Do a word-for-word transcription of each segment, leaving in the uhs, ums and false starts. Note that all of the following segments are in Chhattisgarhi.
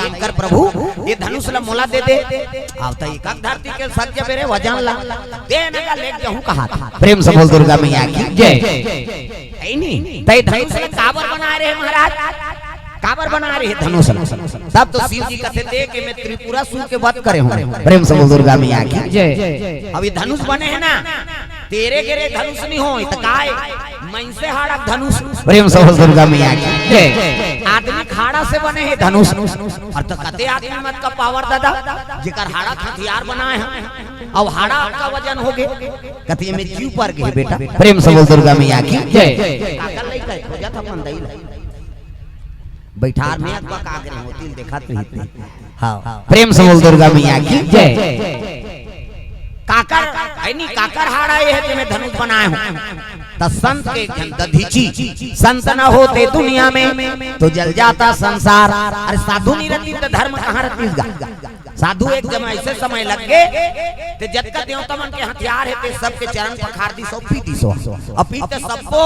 शंकर प्रभु, ये धनुष ला मोला दे दे। अब त एकक धरती के सज्ज बेरे वजन ला दे न का लेके जाहूं कहा था। प्रेम से बोल दुर्गा मैया की जय। है नहीं। त ये धनुष ला काबर बना रहे महाराज? काबर बना रहे धनुष ला? तब तो शिव जी कथे, देख के मैं त्रिपुरासुर के वध करे हूं। प्रेम से बोल दुर्गा मैया की जय। अब ये धनुष बने हैं ना, तेरे गेरे धनुष नहीं हो, त काय? मइनसे हाड़ा धनुष। प्रेम से बोल दुर्गा मैया की जय। आदमी के हाड़ा से बने हे धनुष। अउ त कते आदमी मत का पावर दादा, जेकर हाड़ा के हथियार बनाए हे, अउ हाड़ा अतका वजन हो गे, कते में जीव पर गे बेटा। प्रेम से बोल दुर्गा मैया की जय। काकर लइका हे, खोजत अपन दई ला। बइठार में अतका काकर होती देखत रहिते। हां, प्रेम से बोल दुर्गा मैया की जय। काकर, है नी, काकर हाड़ा ये हे, जेमे धनुष बनाए हो। त संत के एक झन दधीची, संत न होते दुनिया में, तो जल जाता संसार। अरे साधु नहीं रहती त धर्म कहां रहतीस गा? साधु एक जमा ऐसे समय लग गे, ते जतका देवता मन के हथियार हे, ते सबके चरण पखार दिस अउ पी दिस। अउ पी ते सबो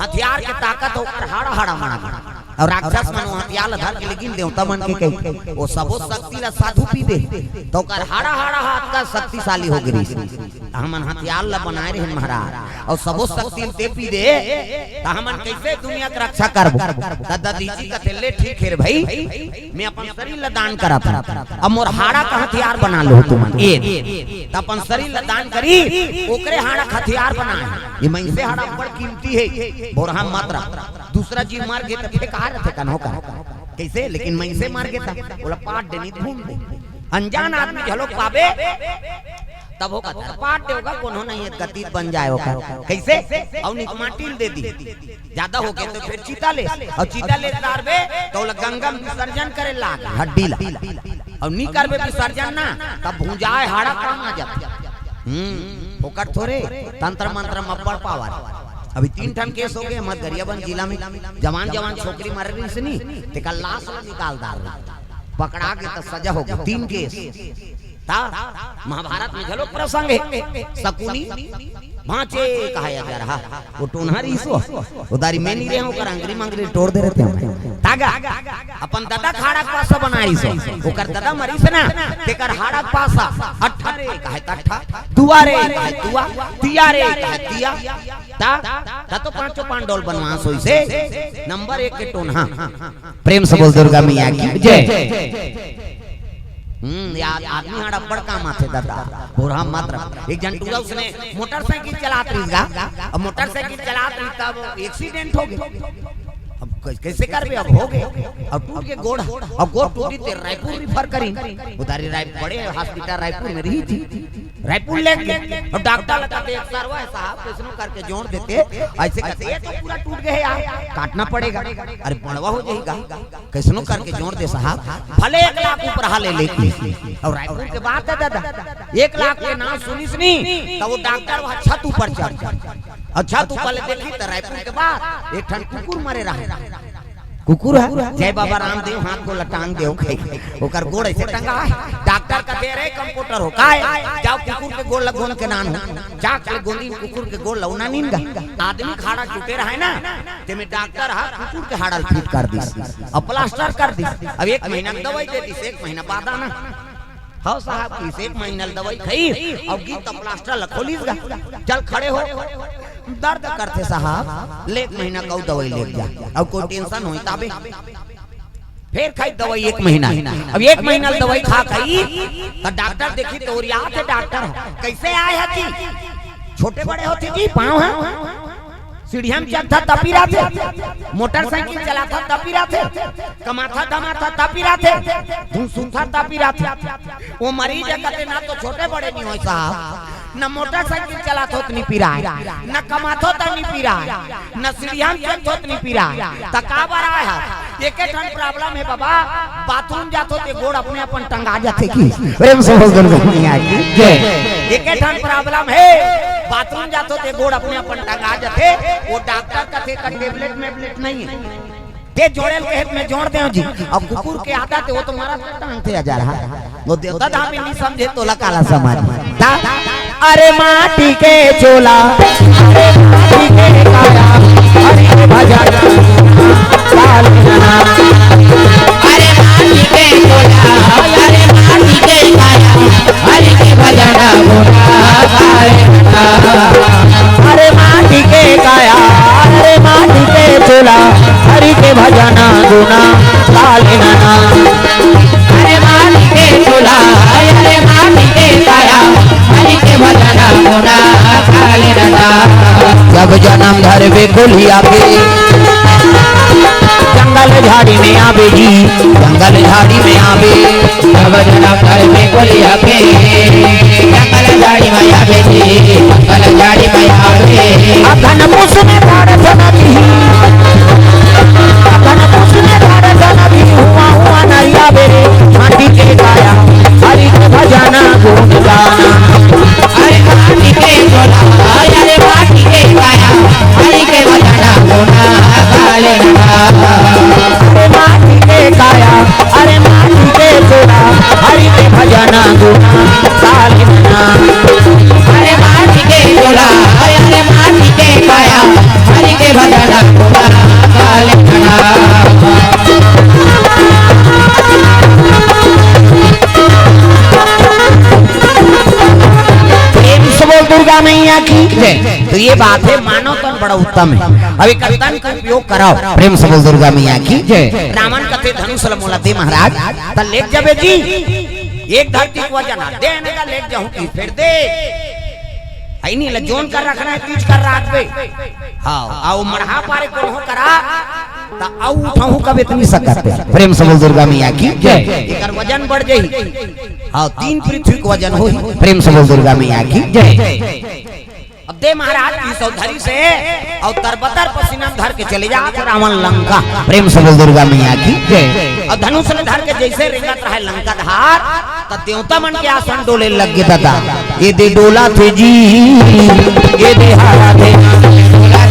हथियार के ताकत ओकर हाड़ा हाड़ा मना गे। अउ राक्षस मन ओ हथियार ल धर के लेकिन देवता मन के कही, ओ सबो शक्ति ल साधु पी दे, त ओकर हाड़ा हाड़ा हा अतका शक्तिशाली हो गिरिस। त हमन हथियार ल बनाए रहे महाराज, अउ सबो शक्ति ल ते पी दे, त हमन कइसे दुनिया के रक्षा करबो? त दधीची कथे, ले ठीक हे रे भाई, मैं अपन शरीर ल दान करत हंव, अब मोर हाड़ा के हथियार बना लो तुमन। ए, त अपन शरीर ल दान करी, ओकरे हाड़ा के हथियार बनाए। ये मइनसे हाड़ा बड़ कीमती हे, बोरहा मत रख। दूसरा जीव मर गे त फेंका रथे कन्हो का। कइसे? लेकिन मइनसे मर गे त ओला पाट देनी, भून दे। अनजान आदमी घलो पाबे, तब हो कहता, पाट दे होगा, कोनो नहीं हे, गति बन जाए होगा। कइसे? अउ निक माटी ल दे दी। जादा हो गे त फेर चिता ले, अउ चिता ले डारबे, त ओला गंगा में विसर्जन करे लाग, हड्डी ला। अउ नी करबे विसर्जन ना, तब भुंजाए हाड़ा काम आ जाथे। हम्म, फोकट थोरे, तंत्र मंत्र म बड़ पावर। अभी तीन ठन केस हो गे, हमर गरियाबंद जिला में जवान जवान छोकरी मरे रहिस नी, तेकर लाश ला निकाल डार रहिस। पकड़ा गे त सजा हो गे, तीन केस। त महाभारत में घलो प्रसंग हे, शकुनी बांचे कहा अजरहा, ओ टोनहा रहिस ओ, ओ दारी में नी रहे, ओकर अंगरी मंगरी टोर दे रहितेंव। त गा, अपन ददा के हाड़ा के पासा बनाइस ओ, ओकर ददा मरिस ना, तेकर हाड़ा के पासा, अट्ठा रे कहे त अट्ठा, दुआ रे कहे दुआ, तिया रे कहे तिया, त, त तो पांचों पांडव ल बनवास होइसे, नंबर एक के टोनहा। प्रेम से बोल दुर्गा मैया की जय। हम्म, यार, आदमी हाड़ा बड़ काम आथे दादा, बोरहा मत रख। एक झन टूरा उसने मोटरसाइकिल चलात रहिस गा, अब मोटरसाइकिल चलात रहिस तब एक्सीडेंट हो गे। अब कै-, कइसे करबे, अब हो गे, अब टूट गे गोड़, अब गोड़ टूटी ते रायपुर रिफर करी, उधारी राय-, बड़े हॉस्पिटल रायपुर में रहिथे, रायपुर ले गे, अउ डॉक्टर ला कथे, एक सरवा हे साहब, कइसनो करके जोड़ देते, अइसे कथे, ये तो पूरा टूट गे हे यार, काटना पड़ेगा, अरे बड़वा हो जाही गा। कइसनो करके जोड़ दे साहब, भले एक लाख उपराहा ले लेके। अउ रायपुर के बात हे दादा, एक लाख के नाम सुनिस नी, त ओ डॉक्टर वहां छत ऊपर चढ़ गे। अउ छत ऊपर ले देखही त रायपुर के बात, एक ठन कुकुर मरे रहे। कुकुर हे, जय बाबा रामदेव, हाथ गोड़ ल टांग देव, ओकर गोड़ अइसे टंगा हे। डॉक्टर कथे, अरे कंपाउंडर हो, काय? जाव कुकुर के गोड़ ल गोंद के लान हो। जाके गोंदिन कुकुर के गोड़ ल, ओना नीन गा। आदमी के हाड़ा टूटे रहे ना, तेमे डॉक्टर ह कुकुर के हाड़ा ल फिट कर दिस, अउ प्लास्टर कर दिस। अब एक महीना के दवाई दे दिस, एक महीना बाद आना। हव साहब, कइसे एक महीना ल दवाई खाइस, अउ गीस त प्लास्टर ल खोलिस गा। चल खड़े हो, दर्द करथे साहब, ले एक महीना के अउ दवाई लेके जा, अउ कोई टेंशन होही ताबे। फेर खाइस दवाई एक महीना। अब एक महीना ल दवाई खा खाइस, त डॉक्टर देखिस त ओरियाथे डॉक्टर ह। कइसे आय हस जी? छोटे बड़े होथे जी, पाँव ह सीढ़िया म चढ़था त पिराथे, मोटरसाइकिल चलाथा त पिराथे, कमाथा धमाथा त पिराथे, धुन सुनथा त पिराथे। ओ मरीज ह कथे, ना तो छोटे बड़े नी होय साहब, ना मोटरसाइकिल चलाथों त नी पिराय, ना कमाथों त नी पिराय, ना सीढ़िया म चढ़थों त नी पिराय, त काबर आय हस? एके ठन प्रॉब्लम हे बाबा, बाथरूम जाथों ते गोड़ अपने अपन टंगा जाथे कि? प्रेम से बोल दुर्गा मैया की जय। एके ठन प्रॉब्लम हे, बाथरूम जाथों ते गोड़ अपने अपन टंगा जाथे। ओ डॉक्टर कथे का टेबलेट मेबलेट नहीं हे, ते जोड़े ल कहे त मैं जोड़ देंव जी। अब कुकुर के आदत हे, ओ तो मरत टांगथे अजरहा। ओ देवता धामी नी समझे त ओला काला समझ। ता, अरे माटी के चोला, अरे माटी के काया, हरि भजन काल जना। अरे माटी के चोला, गोलिया के। जंगल झाड़ी में आवे जी, जंगल झाड़ी में आवे। सब जना कर में गोलिया के। जंगल झाड़ी में आवे जी, जंगल झाड़ी में आवे। अखन पुस में धार सना भी, अखन पुस में धार सना भी, हुआ हुआ नहीं आवे। माटी के काया, हरि के भजना गुण गाना। अरे माटी के गोला, अरे माटी के काया, हरि के भजना गुना गाले ना। अरे माटी के काया, अरे माटी के गोला, हरि के भजना गुना गाले ना। अरे माटी के गोला, अरे माटी के काया, हरि के भजना गुना गाले ना। प्रेम से बोल दुर्गा मैया की जय। तो ये बात है, मानव तन बड़ा उत्तम है। अब एक तन का उपयोग कराओ। प्रेम से बोल दुर्गा मैया की जय। रावण कथे धनुष ल मोला दे महाराज, त लेग जाबे जी। एक धरती के वजन ह, दे ने का लेग जाहूं कि फेर दे। है नहीं, ले जोन कर रखना है, तीज कर राख दे। हाँ, आओ मढ़ा पारे कोल्हो करा, त अउ उठाहूं कब इतनी सकत है। प्रेम से बोल दुर्गा मैया की जय। एकर वजन बढ़ जाही। हाँ, तीन पृथ्वी के वजन होही। प्रेम से बोल दुर्गा मैया की जय। अब दे महाराज की सौधरी से अउ तरबतर पसीना धर के चले जात रावण लंका। प्रेम से बोल दुर्गा मैया की जय। अउ धनुष ल धर के जैसे रेंगत रहे लंका धार, त देवता मन के आसन डोले लग गे दादा। ये दे डोला थे जी, ये दे हाला थे ना, ये दे डोला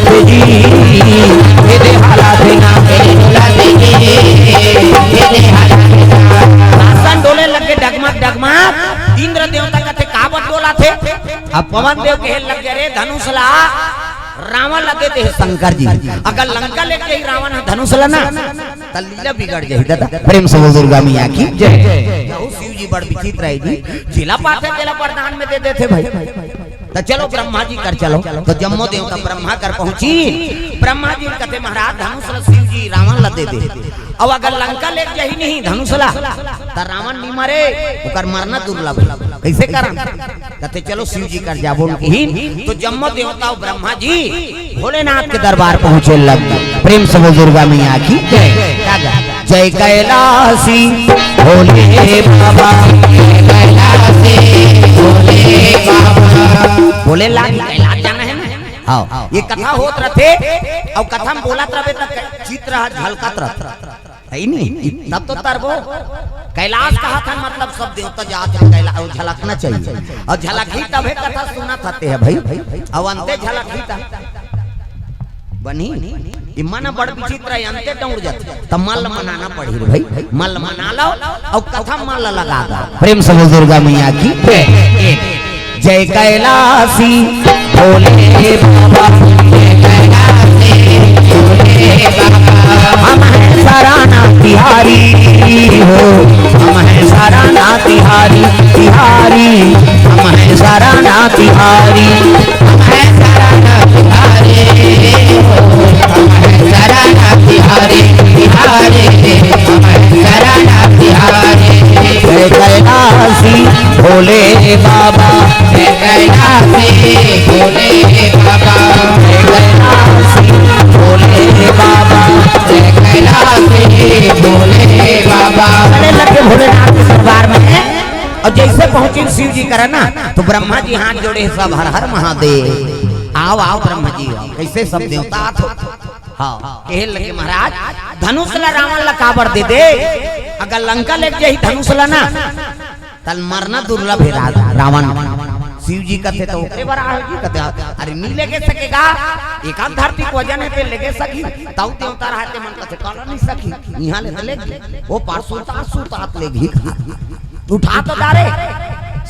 थे जी, ये दे हाला थे ना। आसन डोले लग गे डगमग डगमग। इंद्र देवता कथे काबर डोला थे? अब पवन देव कहे लग गे, रे धनुष ला रावण ल दे दे शंकर जी। अगर लंका लेके ही रावण ह धनुष ला ना, त लीला बिगड़ जाही दादा। प्रेम से बोल दुर्गा मैया की जय। यहू शिव जी बड़ विचित्र है जी, जिला पाथे तेला वरदान में दे देथे भाई। त चलो ब्रह्मा जी कर चलो। त जम्मो देवता ब्रह्मा कर पहुंची। ब्रह्मा जी कथे महाराज धनुष ल शिव जी रावण ल दे दे। अब अगर लंका लेके जाही नहीं धनुष ला, त रावण नहीं मरे, ओकर मरना दुर्लभ है। कैसे करन? कथे चलो शिव जी कर जाबो उनकी। तो जम्मो देवता अउ ब्रह्मा जी भोलेनाथ के दरबार पहुंचे लग गे। प्रेम से बोल दुर्गा मैया की जय। जय कैलासी भोले बाबा, जय कैलासी भोले बाबा। बोले लाग कैलाश जाना है ना? हाँ, ये कथा होत रथे अउ कथा में बोलत रहे त चित्र ह झलकत रथे। है नहीं? तब तो तरबो। कैलाश कहा था, मतलब सब देवता जात हे कैलाश, अउ झलकना चाहिए। अउ झलकही तभे कथा सुनत हते है भाई। अउ अंते झलकही त बनी। ये मन बड़ विचित्र है, अंते डौड़ जात। त मन ल मनाना पड़ही रे भाई। मन ल मना लो, अउ कथा मन ल लगा दो। प्रेम से बोल दुर्गा मैया की जय। जय कैलासी भोले बाबा, जय कैलासी भोले बाबा। हम हैं सराना तिहारी हो, हम हैं सराना तिहारी, तिहारी। हम हैं सराना तिहारी, हम हैं सराना तिहारी हो, हम हैं सराना तिहारी, तिहारी। हम हैं सराना तिहारी। जय कैलासी भोले बाबा, जय कैलासी भोले बाबा, जय कैलासी भोले बाबा, जय कैलासी भोले बाबा। चले लगे भोलेनाथ के दरबार में, अउ जैसे पहुंचे शिव जी करा ना, त ब्रह्मा जी हाथ जोड़े, सब हर हर महादेव। आओ, आओ ब्रह्मा जी, आओ। कैसे सब देवता आत हो? हाँ, कहे लगे महाराज, धनुष ला रावण ला काबर दे दे? अगर लंका लेके जाही धनुष ला ना, त मरना दुर्लभ है रा-, रावण। शिव जी कथे त ओकरे बर आए जी कथे, अरे नहीं लेगे सकेगा, एकाध धरती के वजन है, ते लेगे सकही, तउ देवता रहते मन कथे काला नहीं सकही, इहाँ ले त लेगे, ओ पार सुरतात सुरतात लेगही। उठा तो डारे,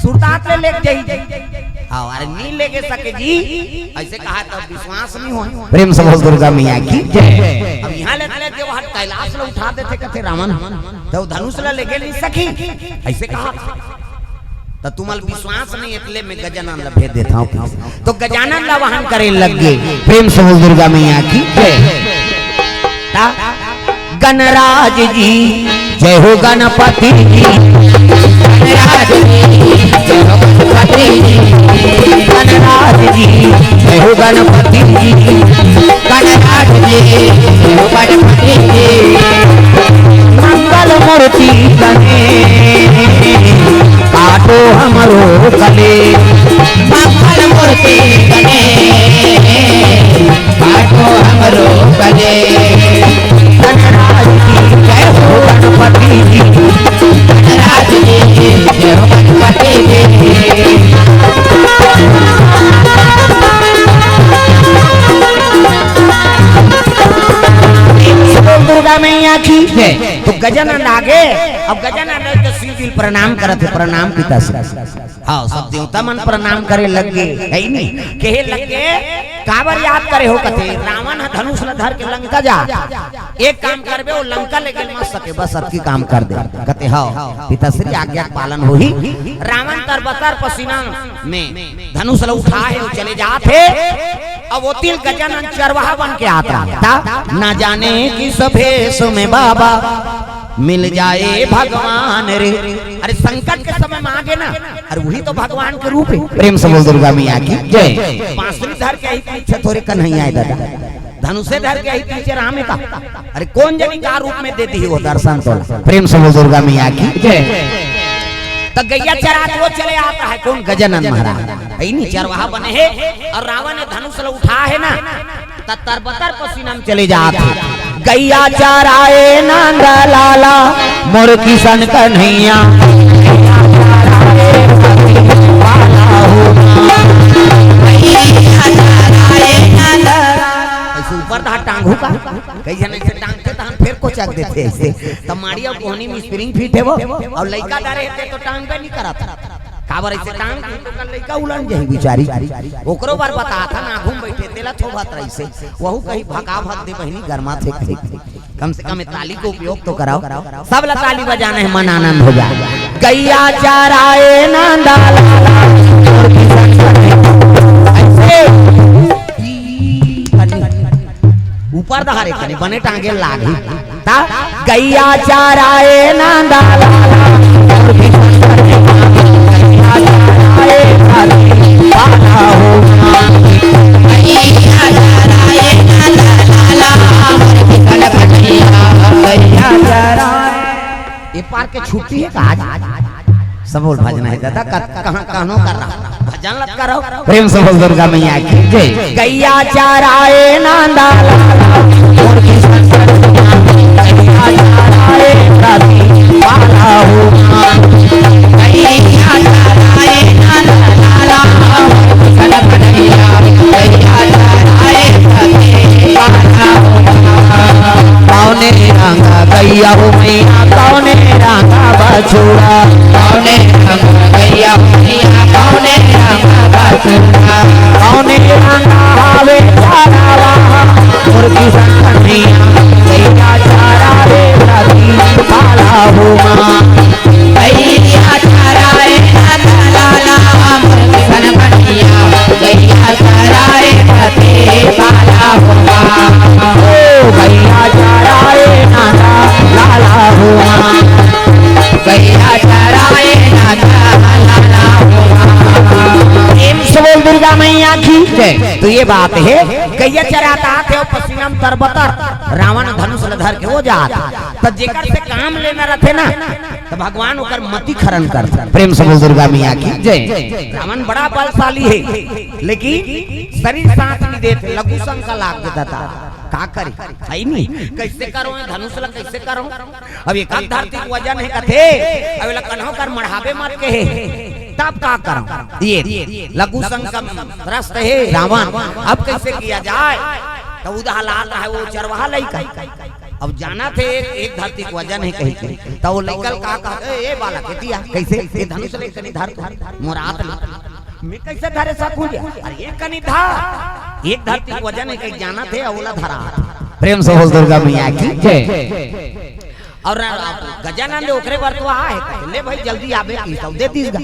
सुरतात ले लेके जाही। हाँ, अरे नहीं लेगे सके जी, ऐसे कहा तो विश्वास नहीं हो। प्रेम से बोल दुर्गा मैया की जय। अब इहाँ ले, ले जो हर कैलाश ले उठा देथे कथे रावण, त धनुष ले लेगे नहीं सकी, ऐसे कहा। त तुमल विश्वास नहीं, इतले में गजानन ला भेज देता हूँ। तो गजानन ला वाहन करे लग गे। प्रेम से बोल दुर्गा मैया की जय। ता गणराज जी, जय हो गणपति जी। गणराज जी, जय हो गणपति जी, गणराज जी, जय हो गणपति जी, गणराज जी, जय हो गणपति जी। मंगल मूर्ति गणेश, काटो हमरो कलेश। मंगल मूर्ति गणेश, काटो हमरो कलेश। गणराज जी, जय हो गणपति जी, गणराज जी, जय हो गणपति जी। बोल दुर्गा मैया की जय। तो गजानन आगे, अब गजानन आगे तो शिव जी प्रणाम करत हे, प्रणाम पिताश्री। हाँ, सब देवता मन प्रणाम करे लग गे, हे नी? कहे लग गे, काबर याद करे हो कथे, रावण ह धनुष ल धर के लंका जा, एक काम करबे, वो लंका लेके मत सके, बस अतकी काम कर दे। कथे, हाँ, पिताश्री आज्ञा के पालन होही। रावण तरबतर पसीना में धनुष ल उठा हे, वो चले जात हे। अब वो तिल गजानन चरवाहा बन के आत रहा था, ना जाने किस भेष में बाबा मिल जाए भगवान रे। अरे संकट के समय में आगे ना, अरे वही तो भगवान के रूप है। प्रेम से बोल दुर्गा मैया की जय। बांसुरी धर के ही पीछे थोरे कन्हैया है दादा, धनुषे धर के ही पीछे राम है का। अरे कौन जनी का रूप में दे दी वो दर्शन तो। प्रेम से बोल दुर्गा मैया की जय। तो गैया चरात वो चले आता है कौन? गजानन महाराज। हे नी, चरवाहा बने हे और रावण ने धनुष ल उठा हे ना, त तरबतर पसीना में चले जात हे। गैया चराए नंद लाला, मोर किशन कन्हैया। ऐसे ऊपर धार टांगू का, कई जन ऐसे टांगथे, तहन फेर कोचक देथे ऐसे। त माड़ी अउ कोहनी में spring fit हे वो, अउ लइका धरे हे तो टांगबे नहीं करत। काबर ऐसे टांग के तो कल लइका उलंग जाही बिचारी। ओकरो बर बतात हन, आघू में बैठे, तेला थोभत रहिसे। वहू कही भका भक दे बहिनी, गरमाथे कही। कम से कम ए ताली को उपयोग तो कराओ। सब ला ताली बजाना है, मन आनंद हो जाए। गैया चराए नंदा लाला, मोर किशन कन्हैया। ऐसे। ऊपर धारे कने बने टांगे लागी। ता गैया चराए नंदा लाला, मोर किशन कन्हैया। गैया चराए खातिर बाला हो। गैया चराए नंदा लाला, मोर किशन कन्हैया। गैया चराए। ये पार के छुट्टी है का आज? सब बोल भजना है दादा, क-, कहाँ, कहनो कर रहा। भजन लत करो। प्रेम से बोल दुर्गा मैया की जय। गैया चराए नंदा लाला, मोर किशन कन्हैया। गैया चराए राती बाला हो। गैया चराए नंदा लाला, मोर किशन कन्हैया। गैया चराए राती बाला हो। कौने रंग गैया हो मैया, कौने रंग बछुड़ा। कौने रंग गैया हो मैया, कौने रंग बछुड़ा। कौने रंग हवे चरावा, मोर किशन कन्हैया, गैया चरावे राती बाला हो माँ। गैया चराए नंद लाला, मोर किशन कन्हैया, गैया चराए राती बाला हो माँ। ओ गैया चराए नंदा लाला हो माँ। गैया चराए नंदा लाला हो माँ। प्रेम से बोल दुर्गा मैया की जय। तो ये बात है, गैया चरात आत हे अउ पसीना में तरबतर, रावण धनुष ल धर के वो जात। त जेकर से काम लेना रहथे ना, त भगवान ओकर मति खरन करथे। प्रेम से बोल दुर्गा मैया की जय। रावण बड़ा बलशाली है, लेकिन शरीर साथ नहीं देत, लघु शंका लाग देता था। का करी? है नहीं। कैसे करो ये धनुष ला, कैसे करो? अब एक आध धरती के वजन है कथे, अब एला कन्हो कर मढ़ाबे मत कहे, तब का करो? ये लघु शंका ग्रस्त है रावण, अब कैसे किया जाए? तो उदा हालात है वो चरवाहा लइका। अब जानथे एक, एक धरती के वजन है कही के, तो वो लइका का कहत, "ए, ए बालक, एती आ, कैसे? ये धनुष ले कनी धर तो, मोर हाथ ले।" मैं कैसे धरे सकूं जी? अरे एक कनी धर, एक धरती के वजन है कही जानथे, ओला धरा। प्रेम से बोल दुर्गा मैया की जय। और गजानन दे ओकरे बर तो आ है, कहले भाई जल्दी आबे की तो दे दीस गा।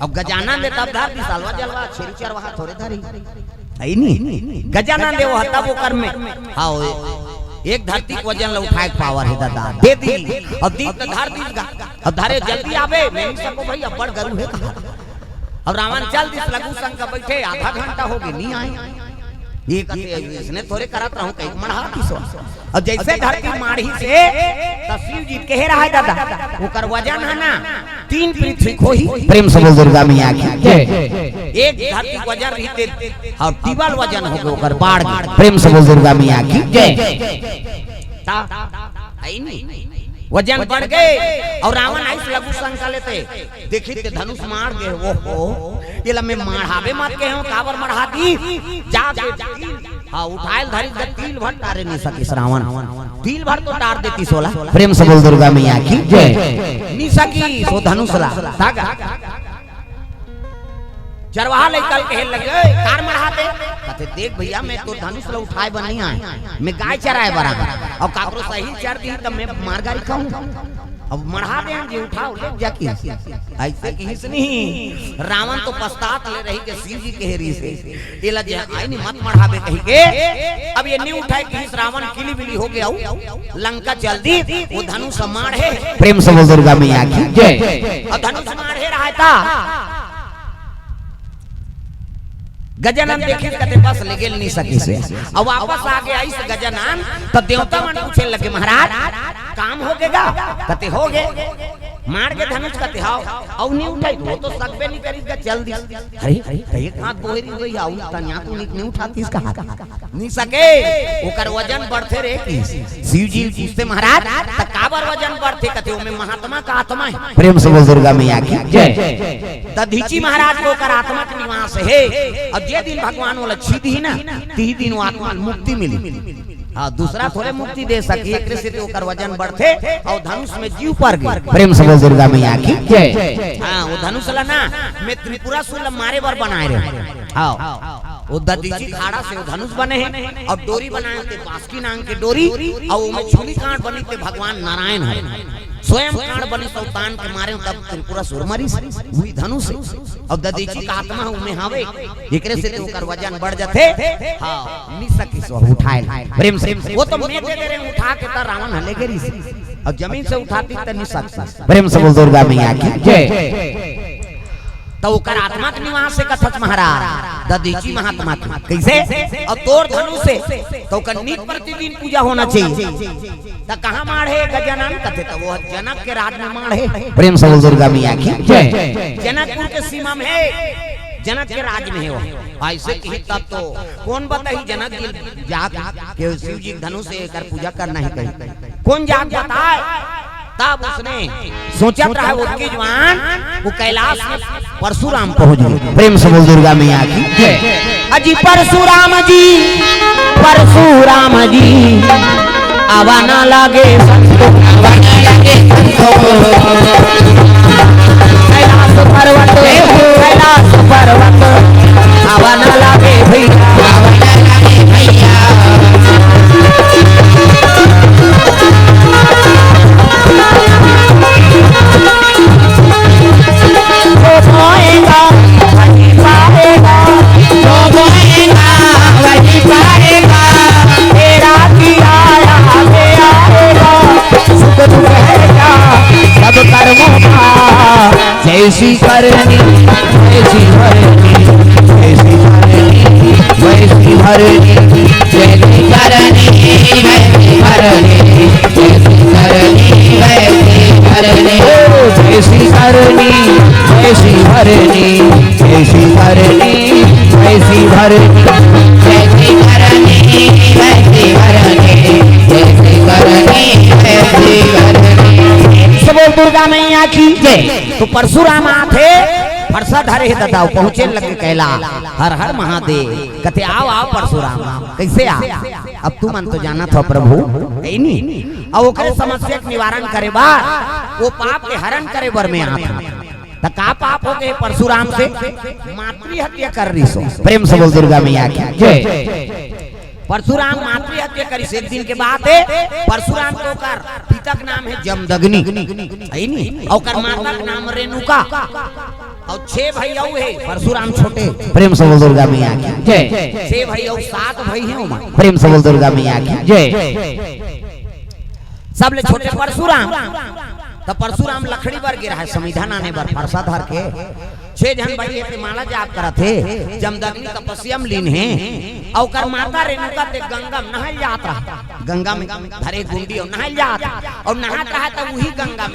अब गजानन दे तब धर दी, सालवा जलवा छेरी चरवाहा थोरे धरी। है नी? गजानन दे वो तब ओकर में, हाँ, वो एक धरती के वजन ल उठाए के पावर हे ददा, दे दी। अब दीप त धर दीस गा। अब धरे जल्दी आबे, मैं नहीं सको भाई, अब्बड़ गरू हे कहा। अब रावण चल दिस, लघु शंका बैठे, आधा घंटा हो गे, नहीं आए। ये कथे, इसने थोरे करत रहूं, कहीं मढ़ा दिस। अब जैसे धरती माढ़ी से, त शिव जी कहे रहा है ददा, ओकर वजन है ना, तीन पृथ्वी खोही। प्रेम से बोल दुर्गा मैया की जय। एक धरती के वजन रहिते, अउ डबल वजन हो गे ओकर, बाढ़ गे। प्रेम से बोल दुर्गा मैया की जय। ता, आई नहीं। वजन बढ़ गे अउ रावण आइस लघु शंका लेते, देखिस ते धनुष माढ़ गे, ओहो, एला मैं माढ़ाबे मत कहे हंव, काबर मढ़ा दिस? जाके तिल, हाँ, उठाए ल धरिस त तिल भर टारे नहीं सकिस रावण, तिल भर तो टार देतिस ओला। प्रेम से बोल दुर्गा मैया की जय। नहीं सकिस ओ धनुष ला, धागा। चरवाहा लइका ल कहे लगे, "ओए, काबर मढ़ाते?" कथे, "देख भैया, मैं तो धनुष ल उठाए बर नहीं आए, मैं गाय चराए बर आए, अउ काकरो सही चर दिही त मैं मार गारी खाहूं। अब मढ़ा दे जी, उठाओ, ले जा।" कि अइसे किहिस नहीं, रावण तो पछतात ले रहिगे, शिव जी कहे रहिसे, "एला जे आई नहीं, मत मढ़ाबे," कहिके। अब ये नहीं उठाए किहिस, रावण किली बिली हो गे, लंका चल दिस, ओ धनुष माढ़े। प्रेम से बोल दुर्गा मैया की जय। अउ धनुष माढ़े रहा ता गजानन देखिस, कथे, "बस, लेगे ल नहीं सकिस।" अउ वापस आगे आइस गजानन, त देवता मन पूछे लगे, "महाराज, काम हो गे गा?" कथे, "हो गे।" माढ़ गे धनुष, कथे, "हव।" अउ नहीं उठाई, ओ तो सकबे नहीं करिस गा, चल दिस। अरे, अरे, त एक हाथ बोहरी होई, अउ तनिया तो नहीं, नहीं उठातिस कहा। नहीं सके, ओकर वजन बढ़थे रे। कि शिव जी पूछते, "महाराज, त काबर वजन बढ़थे?" कथे, "ओमे महात्मा के आत्मा हे।" प्रेम से बोल दुर्गा मैया की जय। दधीचि महाराज के ओकर आत्मा के निवास हे, अउ जे दिन भगवान ओला छीही ना, तिही दिन ओ आत्मा ल मुक्ति मिली। हाँ, दूसरा थोरे मुक्ति दे सकी, एकरे सेती ओकर वजन बढ़थे अउ धनुष में जीव पर गे। प्रेम से बोल दुर्गा मैया की जय। हाँ, ओ धनुष ला ना, मैं त्रिपुरासुर ला मारे बर बनाए रहेंव। हाँ, ओ दधीचि खाड़ा से ओ धनुष बने हे, अउ डोरी बनाए ते बासुकी नांग के डोरी, अउ ओमे छुली कांड़ बनी ते भगवान नारायण हे। स्वयं कांड़ बनी, सौतान के मारे तब त्रिपुरासुर मरिस, उही धनुष हे। अउ दधीचि के आत्मा ओमे हवे, एकरे सेती ओकर वजन बढ़ जाथे। हाँ, नहीं सकिस ओ उठाए ल। प्रेम से, ओ तो मैं दे दे रहेंव उठा के, त रावण ह लेगे रिहिस। अउ जमीन से उठातिस त नहीं सकिस। प्रेम से बोल दुर्गा मैया की जय। त ओकर आत्मा के निवास हे कथस महाराज, दधीचि महात्मा के। कइसे? अउ तोर धनुष हे, त ओकर नित प्रतिदिन पूजा होना चाहिए। त कहाँ माढ़े गजानन? कथे, त ओ जनक के राज में माढ़े। प्रेम से बोल दुर्गा मैया की जय। जनकपुर के सीमा में हे, जनक के राज में हे ओ। अइसे किही तब तो कोन बताही जनक जी जाके शिव जी के धनुष से एकर पूजा करना हे कही। कोन जाके बताए? तब उसने सोचत रहा, ओतकी जुवार ओ कैलाश में परशुराम पहुंच गे। प्रेम से बोल दुर्गा मैया की जय। अजी परशुराम जी, परशुराम जी, आवा ना लागे संतो, आवा ना लागे संतो। कैलाश पर्वत, कैलाश पर्वत, आवा ना लागे भैया, आवा ना लागे भैया। जो पाएगा वही पाएगा, जो बोएगा वही पाएगा। तेरा किया आगे आएगा, सुख दुख है क्या सब कर्मों का। जैसी करनी वैसी भरनी, जैसी करनी वैसी भरनी। जैसी करनी वैसी भरनी, जैसी करनी वैसी भरनी। ओ, जैसी करनी वैसी भरनी, जैसी करनी वैसी भरनी। जैसी करनी वैसी भरनी, जैसी करनी वैसी भरनी। सब बोल दुर्गा मैया की जय। तो परशुराम आथे, फरसा धरे हे ददा, पहुंचे लगे कैलाश। हर हर महादेव। कथे, "आव, आव परशुराम, आव।" कइसे आव? अब तुमन तो जानत हव प्रभु, हे नी? अउ ओकरे समस्या के निवारण करे बर, ओ पाप के हरण करे बर में आत हंव। त का पाप हो गे परशुराम से? मातृ हत्या कर रिहिस ओ। प्रेम से बोल दुर्गा मैया की जय। परशुराम मातृ हत्या करिस। एक दिन के बात हे, परशुराम के ओकर पिता के नाम हे जमदग्नि, हे नी? अउ ओकर माता के नाम रेणुका। अउ छह भाई अउ हे, परशुराम छोटे। प्रेम से बोल दुर्गा मैया की। जय। छह भाई अउ सात भाई हे ओमा। प्रेम से बोल दुर्गा मैया की। जय। सबले छोटे परशुराम। त परशुराम लकड़ी बर गे रहय, समिधा लाने बर फरसा धर के। छह झन भाई हे, ते माला जाप करत हे, जमदग्नि तपस्या म लीन हे। अउ ओकर माता रेणुका ते गंगा म नहाय जात रहय, गंगा म धरे गुंडी अउ नहाय जात रहय, अउ नहात रहय त उही गंगा म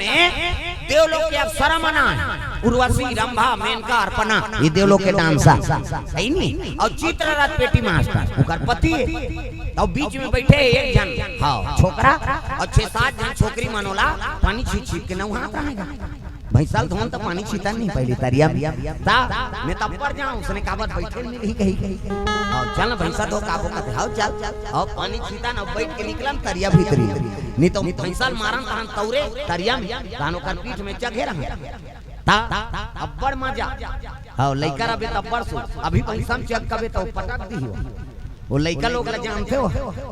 देवलोक के अप्सरा मन आय, उर्वशी, रंभा, मेनका, अर्पणा, ये देवलोक के डांसर, सही नी? अउ चित्ररथ पेटी मास्टर, ओकर पति हे। अउ बीच म बइठे हे एक झन, हाँ, छोकरा, अउ छह सात झन छोकरी मन ओला पानी छींच छींच के नहवात रहय गा। भैंसा ल धोन त पानी छींचन नहीं पहली तरिया म। त मैं तब पर जांव, ओसने काबर बइठे मिलही कही। अउ चल न भैंसा धो काबो कथे, हव चल। अउ पानी छींचन अउ बइठ के निकलन तरिया भीतरी। नहीं त भैंसा ल मारन तहन तौरे तरिया म, तहन ओकर पीठ म चघे रहन। त अब्बड़ मजा। हव, लइका रहिबे त अब्बड़ सुख। अभी भैंसा म चघ कबे त पटक दिही। ओ लइका लोग ला जानथे हो,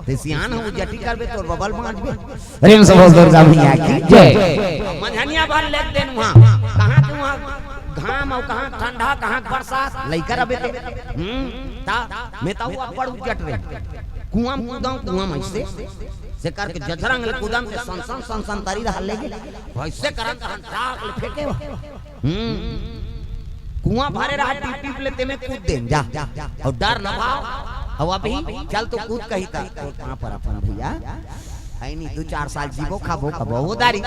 ते सियान हो, जटी करबे तोर बबल बांटबे। प्रेम से बोल दुर्गा मैया की। जय। मंझनिया भर लेग देन उहां, कहां के उहां घाम अउ कहां ठंडा, कहां बरसात, लइका रहिबे ते। हम्म, त मैं त अब्बड़ उज्जट रहे। कुआं म कूदंव, कुआं म अइसे, से करके जझरंग ले कूदंव के सन सन सन सन तरी रहय लेगे। वइसे करन तहन टाक ले फेंके हो। हम्म। कुआं भरे रहय, टिप टिप ले तेमे कूद देन, जा। अउ डर न भाव। अउ अभी चल तो कूद कही त। तोर पांव परथन भैया। अइ नहीं, दू चार साल जीबो खाबो कबो ओ दारी।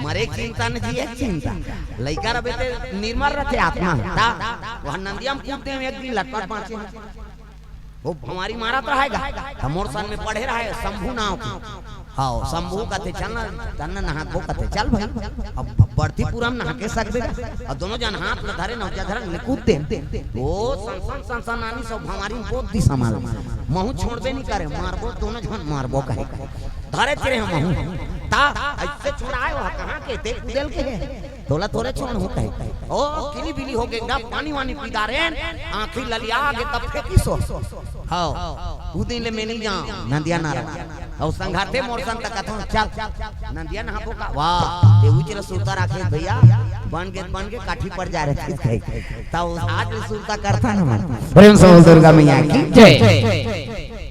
मरे के चिंता न जिए के चिंता। लइका रहिबे ते निर्मल रहिथे आत्मा। त ओह नंदिया म कूद देन एक दिन लटपट बांचे। ओ भंवरी मारत रहय गा, त मोर संग म पढ़े रहय शंभू नांव के। हव, शंभू कथे, "चल न, चल न नहाबो," कथे, "चल भाई।" अब बरती पूरा म नहा के सकबे गा। अउ दोनों झन हाथ ल धरे न, जझरंग ले कूद देन। ओ सन सन सन सन आनी सब भंवरी म कूद दिस हमला। महूं छोड़बे नहीं करे, मारबो, दोनों झन मारबो कहे। धरे चिरे हम महूं। त अइसे छोड़ाय हो, कहां के ते कूदेल के हे? तोला थोरे छोड़हूं कहे। ओ, किली बिली होगे गा, पानी वानी पी डारेन, आंखी ललिया गे तब फेंकिस हो। हव, ओ दिन ले मैं नहीं जांव, नंदिया नहाय। अउ संघाते मोर संग त कथंव, "चल, नंदिया नहाबो का?" वाह, ते उजरा सुरता राखे भैया, बन गे, बन गे, काठी पड़ जा रहे थे कहे। त ओ आज ले सुरता करथन हमन। प्रेम से बोल दुर्गा मैया की जय।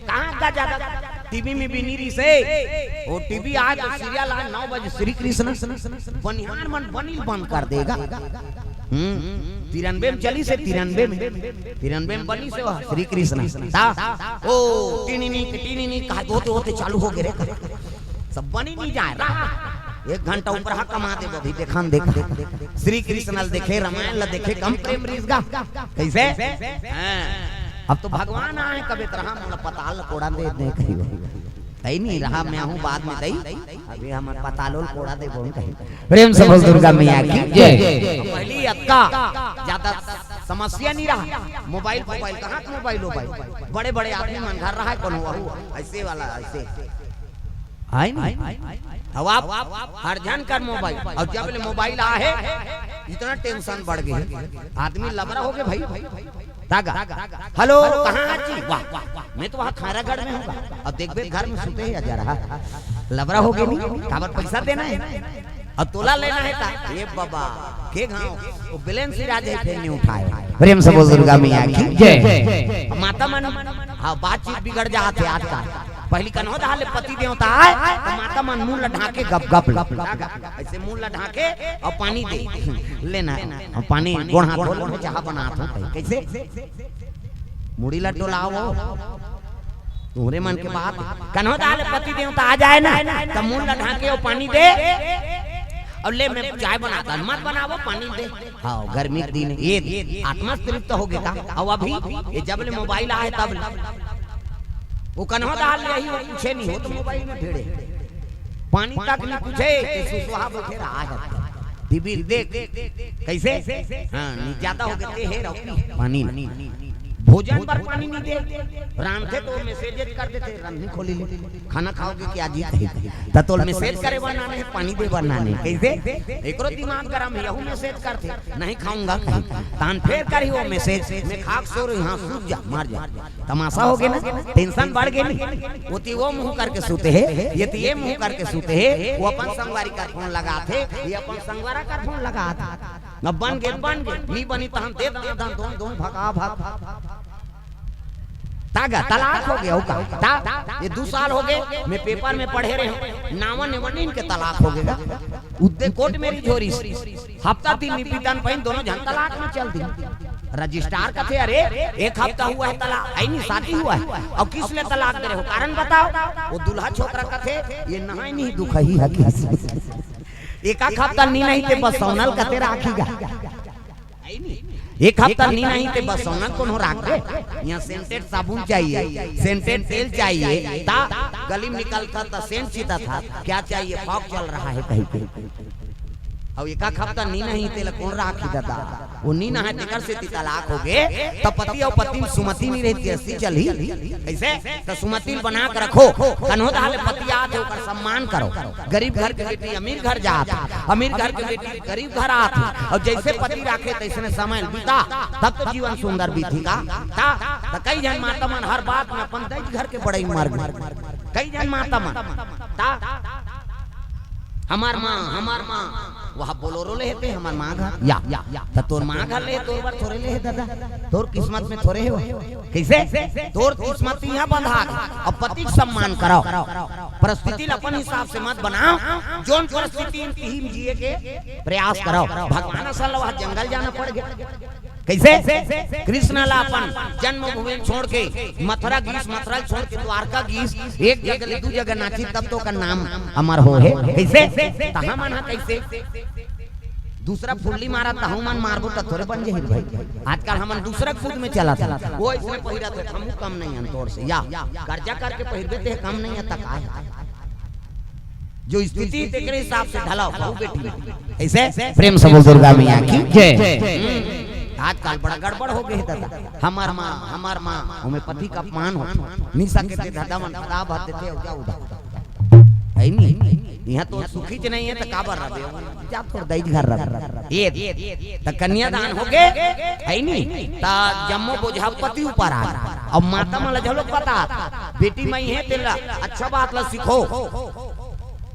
कहां का ज्यादा टीवी में भी नहीं रहिसे। ओ टीवी आय त सीरियल आय नौ बजे श्री कृष्ण। बनिहार मन बनी ल बंद कर दे गा। हम्म, तिरानबे म चलिस हे, तिरानबे म, तिरानबे म बनिस हे ओ श्री कृष्ण। त ओ टिनिनिक टिनिनिक कहा होते होते चालू होगे रे। सब बनी नहीं जाय रहा। एक घंटा उपरहा कमा देबो अभी, देखन देखा। श्री कृष्ण ल देखे, रामायण ल देखे, कम प्रेम रहिस गा। कइसे? हां। अब तो भगवान आय कबे त रहा, मोला पताल ल कोड़ा दे दे कही। तई नहीं रहा, मैं आहूं बाद में तई। अभी हमर पताल ल कोड़ा देबो कही। प्रेम से बोल दुर्गा मैया की जय। पहली अतका ज्यादा समस्या नहीं रहा। मोबाइल, मोबाइल, कहां के मोबाइल, मोबाइल? बड़े बड़े आदमी मन घर रहा, कोनो वहू अइसे वाला, अइसे। आय नहीं? अब आप हर झन कर मोबाइल, अउ जब ले मोबाइल आय हे, इतना टेंशन बढ़ गे हे। आदमी लबरा होगे भाई। तागा, हेलो, कहां हस जी? वाह, वाह, वाह, मैं तो वहां खैरागढ़ में हूं। अब देखबे घर में सुते हे, अजा रहा। लबरा होगे नहीं, काबर पैसा देना हे। अउ तोला लेना हे त, ए बाबा, के घांव, ओ बैलेंस ही राजे फेर नहीं उठाय। प्रेम से बोल दुर्गा मैया की जय। माता मन, हां, बातचीत बिगड़ जात हे आजकल। पहली कन्हो दहा ले पति देवता आय, त माता मन मुंह ल ढांके गप गप ल। अइसे मुंह ल ढांके अउ पानी दे। लेना, अउ पानी गोड़ हाथ धो ले, मैं चाहा बनात हूं। कइसे? मुड़ी ल डोलावो। तुंहरे मन के बात। कन्हो दहा ले पति देवता आ जाय ना, त मुंह ल ढांके अउ पानी दे। अउ ले, मैं चाय बनात हंव, मत बनावो, पानी दे। हां, गर्मी के दिन, ए आत्मा तृप्त होगे का? अउ अभी, ए जब ले मोबाइल आय हे, तब ले। ओ कन्हो दहा ले यही, ओ पूछे नहीं हो त मोबाइल में भिड़े। पानी तक नहीं पूछे, ए सुसवा बइठे रहा हे। टीवी देख, कइसे? हां, नहीं ज्यादा होगे ते हे रहो, पानी नहीं। भोजन बर पानी नहीं दे, रांधथे त ओ मैसेज कर देथे, "रंधनी खोली ले, खाना खाओगे क्या जी?" कही। त तोला मैसेज करे बर नाने हे, पानी दे बर नाने हे। कइसे? एकरो दिमाग गरम हे, यहू मैसेज करथे, "नहीं खाऊंगा" कही। तहन फेर करही ओ मैसेज, "मैं खा के सो रही हूं, हां, सूत जा, मर जा।" तमाशा होगे ना, टेंशन बढ़ गे नहीं। ओती ओ मुंह करके सुते हे, एती ए मुंह करके सुते हे, ओ अपन संगवारी कर फोन लगाथे, ए अपन संगवारा कर फोन लगाथे। अब बन गे, बन गे, नी बनी तहन दे दन, दन, दोन, दोन, भगा, भग। ता गा, तलाक हो गया, का? ता, ये दू साल हो गए, मैं पेपर में पढ़े रहे हूँ, नावन ने वनिन के तलाक हो गया। उद्दे कोर्ट मेरी झोरी, हफ्ता दिन नी बीतन पाइन, दोनों झन तलाक में चल दी। रजिस्ट्रार कथे, "अरे, एक हफ्ता हुआ है तलाक, है नहीं, शादी हुआ है, और किस लिए तलाक दे रहे हो, कारण बताओ।" वो दूल्हा छोकरा कथे, "ये नहाय नहीं दुखही है किस, एक आध हफ्ता नी नहीं ते बस सोनल कते राखी गा।" एक हफ्ता नी नहीं ते बस सोना कोनो राख दे। यहाँ सेंटेड साबुन चाहिए, सेंटेड तेल चाहिए, ता गली में निकलता था, सेंट सीता था, क्या चाहिए, फॉग चल रहा है कहीं पे। अब एक हफ्ता नी नहीं तेला कौन राखी दादा, वो नी नहाय तेकर से ती तलाक हो गए। तो पति और पत्नी में सुमति नहीं रहती, ऐसी चली कैसे? तो सुमति बना के रखो, कन्हो दाले पति आत है, ओकर सम्मान करो। गरीब घर के बेटी अमीर घर जात, अमीर घर के बेटी गरीब घर आत, और जैसे पति राखे तैसने समय बीता, तब तो जीवन सुंदर बीती का। ता, ता कई झन माता मन हर बात में अपन दई घर के बड़ई मर गए। कई झन माता मन, ता, हमार माँ, हमार माँ, वह बोलोरो ले हेते, हमार माँ घर, या, या, त तोर माँ घर ले, तोर बर थोरे ले हे दादा, तोर किस्मत में थोरे हे वो। कैसे? तोर किस्मत यहाँ बंधा गे। अब पति के सम्मान कराओ, परिस्थिति ल अपन हिसाब से मत बनाओ, जोन परिस्थिति में तिही में जिए के प्रयास कराओ। भगवान असन ल वह जंगल जाना पड़ गया। कैसे? कृष्ण ला अपन जन्मभूमि छोड़ के मथुरा गीस, मथुरा छोड़ के द्वारका गीस, एक जगह ले दू जगह नाची, तब तो ओकर नाम अमर हो हे। कैसे? तहा मन हा कैसे? दूसरा फुल्ली मारा, तहु मन मारबो त थोरे बन जही भाई। आजकल हमन दूसरा कूद में चला था, वो इसने पहिरा थे, हमू कम नहीं हन तोर से, या कर्जा करके पहिरबे ते कम नहीं है, त का है? जो स्थिति तेकरे हिसाब से ढलाओ, बहू बेटी। ऐसे प्रेम से बोल दुर्गा मैया की जय। हम्म, आजकल बड़ा गड़बड़ हो गए दादा। हमार माँ, हमार माँ, होम्योपैथी का अपमान हो। निशा के दे दादा मन खराब हाथ देते हो, जाओ उधर। है नी? यहाँ तो सुखी च नहीं है तो काबर रहे? जा तोर दई घर रहे। ये त कन्यादान हो गए, है नी? त जम्मो बोझा पति ऊपर आ। अब माता मन ला झलक बता, बेटी मई है तेला अच्छा बात ला सिखो।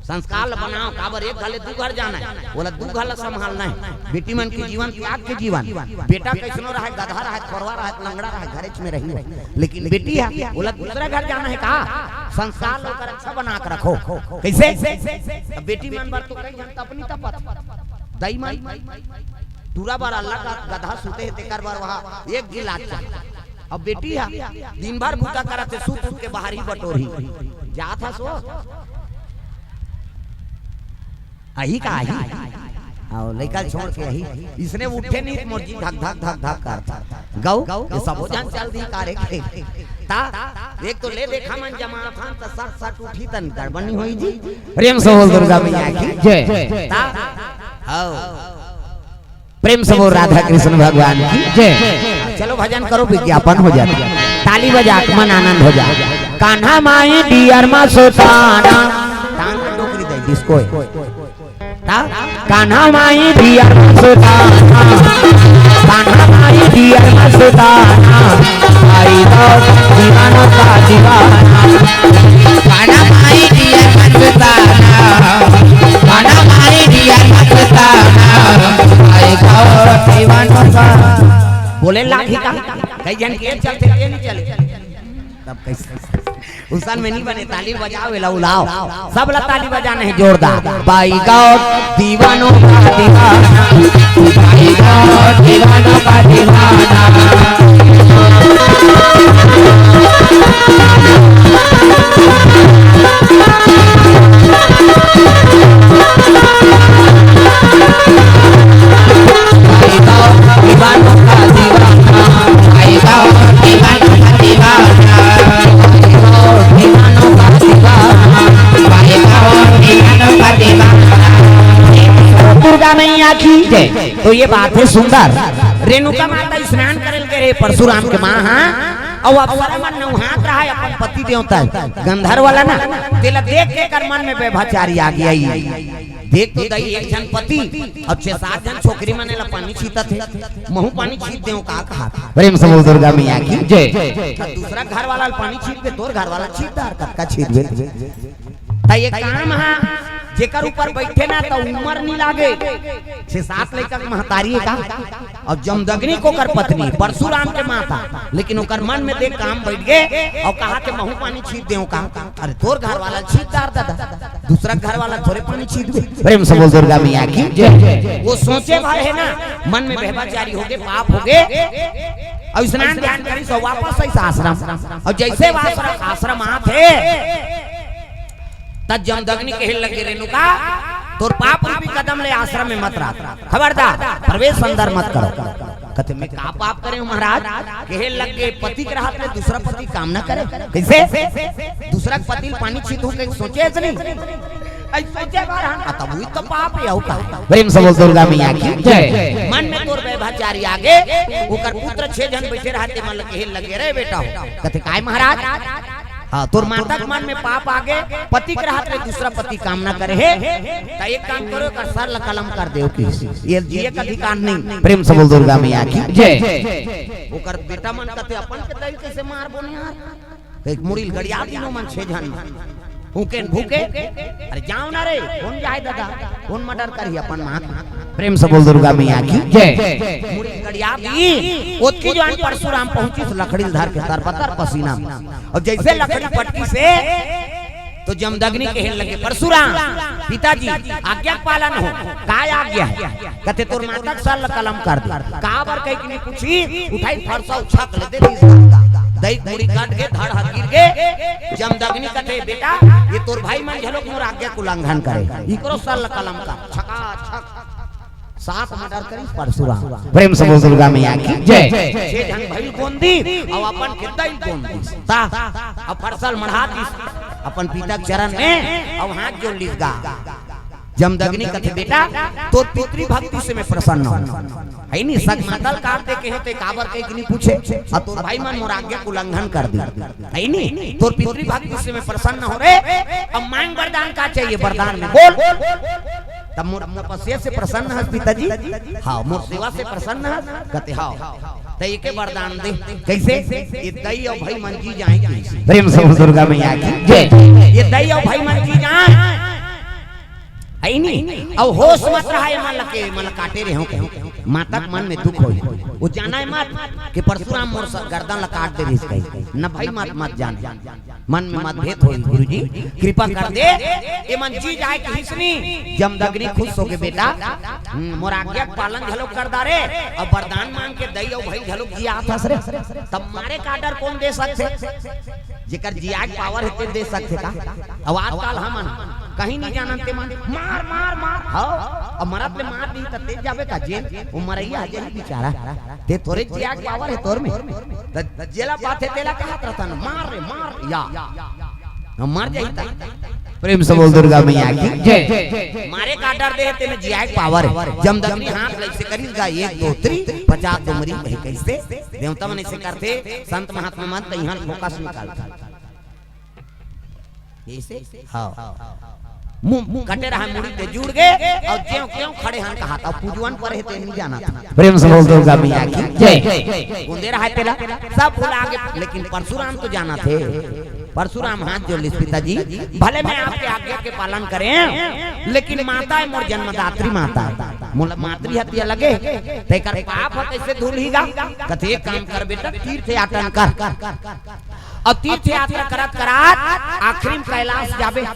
संस्कार ल बनाओ, काबर एक घर ले दू घर जाना है, ओला दू घर ल संभालना है। बेटी मन के जीवन त्याग के जीवन, बेटा कैसनो रहे, गधा रहे, खोरवा रहे, लंगड़ा रहे, घरेच में रही है, लेकिन बेटी है, ओला दूसरा घर जाना है का? संस्कार ल ओकर अच्छा बना के रखो। कैसे? अब बेटी मन बर तो कई झन तपनी तपत, दई मन टूरा बर अल्लाह का गधा सुते है, तेकर बर वहाँ एक गिलास चाही। अब बेटी हा दिन भर बूता करत हे, सुत सुत के बाहरी बटोरी जात हा सो। अही का अही। आओ लइका छोड़ के अही। इसने उठे नहीं, मोर जी धक धक धक धक करता। गौ, ये सबो झन चल दी कारे के। ता, एक तो ले देखा मन जमात हन, त सट सट उठी तन गड़बड़ नहीं होई जी। प्रेम से बोल दुर्गा मैया की जय। ता, आओ। प्रेम से बोल राधा कृष्ण भगवान की जय। चलो भजन करो, विज्ञापन हो जाता है। ताली बजा के मन आनंद हो जाए। कान्हा माई डियर मा सुताना। तान का टोकरी दे जिसको है। ता? कान्हा माई डियर मा सुताना। कान्हा माई डियर मा सुताना। आई तो दीवानों का दीवाना। कान्हा माई डियर मा सुताना। कान्हा माई डियर मा सुताना। आई तो दीवानों का। बोले लागी का? कई झन के चलते, ये नहीं चले। तब कैसे? उसन में नहीं बने, ताली बजाओ, एला उलाओ। सब ला ताली बजाना है जोरदार। बाई गॉड, दीवानों का दीवाना। बाई गॉड, दीवानों का दीवाना। दुर्गा मैया की जय। तो ये बात है सुंदर। रेणुका माता स्नान करे के रहे परशुराम के माँ, हाँ, और अप्सरा मन नहात रहा है अपन पति देवता गंधर्व वाला ना, तेला देख के कर मन में व्यभिचारी आ गया। देख तो दई एक झन पति और छह सात झन छोकरी मन ला पानी छीतत हे, महू पानी छीत देव का कहा। प्रेम से बोल दुर्गा मैया की जय। त दूसरा घर वाला पानी छीत दे, तोर घर वाला छीत दे, कतका छीत दे। त ये काम हा जेकर ऊपर बइठे ना त उमर नइ लागे। छे सात लइका के महतारी हे का? अउ जमदग्नि ओकर पत्नी, परसुराम के माता, लेकिन ओकर मन में देख काम बइठ गे अउ कहा के महूं पानी छींच देंव का? अरे तोर घर वाला छींच डार ददा, दूसरा घर वाला थोरे पानी छींचबे। प्रेम से बोल दुर्गा मैया की जय। ओ सोचे भर हे ना, मन में बहबाचारी होगे, पाप होगे, अउ स्नान ध्यान करिस अउ वापस आइस आश्रम। अउ जइसे वापस आश्रम आत हे, त जमदग्नि कहे लगे, "रेणुका, तोर पाप रूपी कदम ले आश्रम में मत रख, खबरदार प्रवेश अंदर मत करो।" कथे, "मैं का पाप करेंव महाराज?" कहे लगे, "पति के रहत ले दूसरा पति काम ना करे।" कइसे? दूसरा के पति ल पानी छींचहूं कहिके सोचे हस नहीं? अइ सोचे बार हम, आ, तब उही तो पाप हे, अउ का? प्रेम से बोल दुर्गा मैया की जय। मन में तोर बहबाचारी आगे, ओकर पुत्र छे झन बइठे रहत हे, मन ल कहे लगे, "रे बेटा हो।" कथे, "काय महाराज?" हाँ, तोर माता के मन में पाप आगे, पति के रहत ले दूसरा पति काम ना करे हे, त एक काम करो, एकर सर ल कलम कर देव कि ये जिए के अधिकार नहीं। प्रेम से बोल दुर्गा मैया की जय। ओकर बेटा मन कथे, "अपन के दई कइसे मारबो न यार, एक मुड़ी ल गड़िया दिनो मन छे झन।" भूखे न भूखे, अरे जाव ना रे, कोन जाय ददा, कोन मर्डर करही अपन माँ के? प्रेम से बोल दुर्गा मैया की जय। मुड़ी ल गड़िया दी, ओतकी जुवार परसुराम पहुंचिस लकड़ी ल धर के तरबतर पसीना में। अउ जइसे लकड़ी पटकिस त जमदग्नि कहे लगे, "परसुराम, पिताजी, आज्ञा के पालन हो।" "काय आज्ञा हे?" कथे, "तोर माता के सर ल कलम कर दे।" "काबर?" कहिके नइ पूछिस, उठाइस फरसा अउ छक ले दे दिस। दई के मुड़ी कट गे, धड़ ह गिर गे। जमदग्नि कथे, "बेटा, ये तोर भाई मन घलोक मोर आज्ञा के उल्लंघन करे, इकरो सर ल कलम कर।" छका छक। सात मर्डर करिस परसुराम। प्रेम से बोल दुर्गा मैया की जय। छे झन भाई ल गोंद दिस अउ अपन के दई ल गोंद दिस। त अउ फरसा ल मढ़ा दिस अपन पिता के चरण में अउ हाथ जोड़ लिस गा। जमदग्नि कथे, "बेटा, तोर पितृभक्ति से मैं प्रसन्न हंव।" हे नहीं, सग माता ल काट दे कहेंव त काबर कहिके नइ पूछे, अउ तोर भाई मन मोर आज्ञा के उल्लंघन कर दिस। हे नहीं, तोर पितृभक्ति से मैं प्रसन्न हंव रे। अब मांग वरदान, का चाहिए वरदान में बोल। तब मोर तपस्या से प्रसन्न हस पिताजी? हाँ, मोर सेवा से प्रसन्न हस? कथे हाँ। त एके वरदान दे। कइसे? ये दई अउ भाई मन जी जाय कहिस। प्रेम से बोल दुर्गा मैया की जय। ये दई अउ भाई मन जी जाय। हे नहीं? अउ होश मत रहा, ये मन ल के, मन ल काटे रेहेंव कहे। माता के मन में दुख होही। ओ जानय मत कि परसुराम मोर स-, गर्दन ल काट दे रिहिस कहिके। न भाई मत, मत जान। मन में मतभेद होही, गुरुजी, कृपा कर दे। ये मन जी जाय कहिस नहीं। जमदग्नि खुश होगे, "बेटा, हम्म, मोर आज्ञा के पालन घलोक कर डारे, अउ वरदान मांग के दई अउ भाई घलोक जियात हस रे।" तब मारे के order कोन दे सकथे? जेकर जियाय के power हे, ते दे सकथे का? अउ आजकल हमन कहीं नइ जानन, ते मन मार, मार, मार। हाँ, अउ मरत ले मार दिही त ते जाबे का जेल? ओ मरइया हे, जाही बेचारा। ते थोरे जियाय के power हे तोर में। त जेला पाथे तेला कहत रहथन, "मार रे, मार।" या। हम मर जाही त। प्रेम से बोल दुर्गा मैया की जय। मारे के order दे हे, तेमे जियाय के power हे। जमदग्नि हाथ ल अइसे करिस गा, एक, दो, three, पचास डोमरी कहिके। कइसे? देवता मन अइसे करथे, संत महात्मा मन त इहाँ focus निकालथे। अइसे? हाँ। मुंह, मुंह कटे रहा, मुड़ी ते जुड़ गे, अउ जेंव तेंव खड़े हन कहात, अउ पूजवन पर हे ते नइ जानत। प्रेम से बोल दुर्गा मैया की जय। गोंदे रहा तेला, सब भुला गे, लेकिन परसुराम तो जानथे। परसुराम हाथ जोड़ लिस, "पिताजी, भले मैं आपके आज्ञा के पालन करेंव, लेकिन माता हे मोर जन्मदात्री माता, मोला मातृ हत्या लगे, तेकर पाप ह कइसे धुलही गा?" कथे, "एक काम कर बेटा, तीर्थ याटन कर।" अउ तीर्थ यात्रा करत करत आखिरी में कैलाश जाबे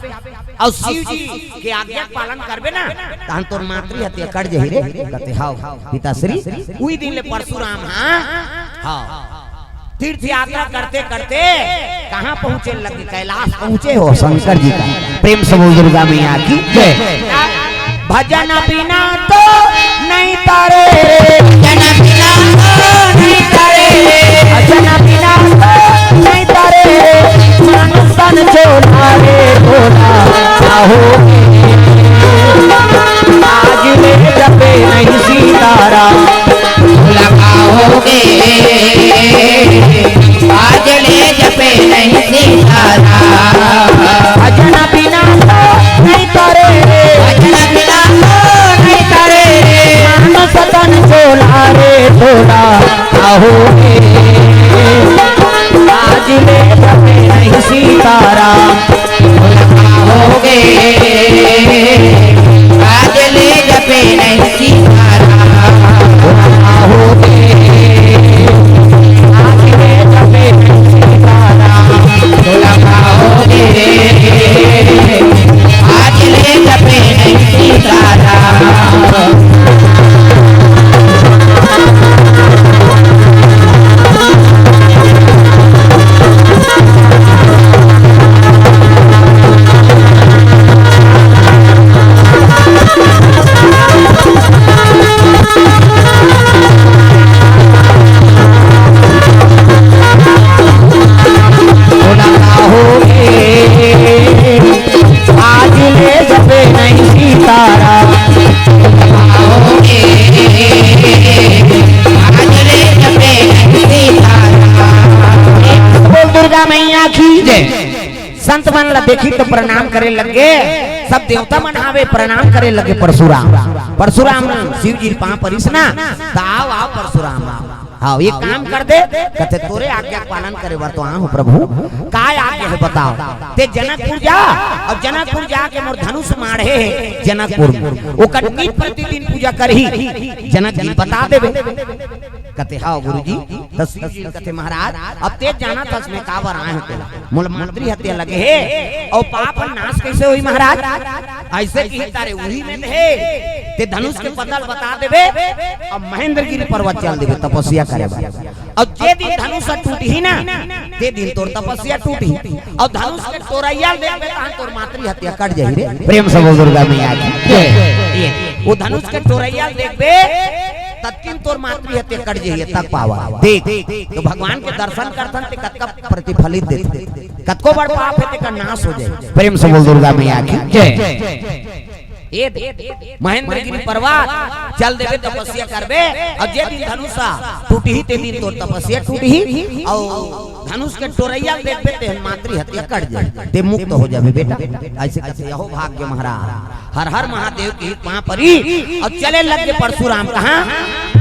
अउ शिव जी के आज्ञा के पालन करबे ना, तहन तोर मातृ हत्या कट जाही रे। कथे, "हव पिताश्री।" उही दिन ले परसुराम, हाँ, हव, तीर्थ यात्रा करते करते कहाँ पहुँचे लगे? कैलाश पहुँचे हो शंकर जी का। प्रेम से बोल दुर्गा मैया की जय। भजन बिना तो नहीं तारे रे। भजन बिना तो नहीं तारे रे। भजन बिना तो नहीं तारे रे। मन तन चोला रे भोला, आहो। आज ले जपे नहीं सीताराम। भोला का होगे, आज ले जपे नहीं सीताराम। भजन बिना तो नहीं तारे रे। भजन बिना तो नहीं तारे रे। मानस तन चोला रे भोला, आहो रे। आज ले जपे नहीं सीताराम। भोला का होगे, ला देखिस त प्रणाम करे लगे। सब देवता मन आवे, प्रणाम करे लगे परशुराम। परशुराम शिव जी पाँव परिस ना, त आओ, आओ परशुराम, आओ। हाँ, एक काम कर दे, कथे तोरे आज्ञा पालन करे बर तो आहूँ प्रभु, काय आज्ञा हे बताओ। ते जनकपुर जा, अउ जनकपुर जाके मोर धनुष माढ़े हे जनकपुर में, ओकर नित प्रतिदिन पूजा करही, जनक जी बता देबे। कथे, "हव गुरुजी।" त शिव जी कथे, "महाराज, अब ते जानत हस मैं काबर आए हँव तेला, मोला मातृ हत्या लगे हे, अउ पाप नाश कइसे होही महाराज?" अइसे किहिस तारे उही में हे, ते धनुष के पता ल बता देबे, अउ महेंद्रगिरी पर्वत चल देबे तपस्या करे बर। अउ जे दिन धनुष ह टूटही ना, ते दिन तोर तपस्या टूटही। अउ धनुष के टोरइया ल देखबे तहन तोर मातृ हत्या कट जाही रे। प्रेम से बोल दुर्गा मैया की जय। ये, वो धनुष के टोरइया ल देखबे, ततकिन तोर मातृ हत्या कट जाही, तक पावा। देख, तो भगवान के दर्शन करथन ते कतका प्रतिफलित देथे, कतको बड़ पाप हे तेकर नाश हो जाही। प्रेम से बोल दुर्गा मैया की जय। ए दे, महेंद्रगिरी पर्वत चल देबे, तपस्या करबे, अउ जे दिन धनुष टूटही ते दिन तोर तपस्या टूटही, अउ धनुष के टोरइया ल देखबे ते मातृ हत्या कट जाही, ते मुक्त हो जाबे बेटा। अइसे कथे, यहो भाग्य महाराज। हर हर महादेव की पाँव परी, अउ चले लगे परशुराम कहाँ?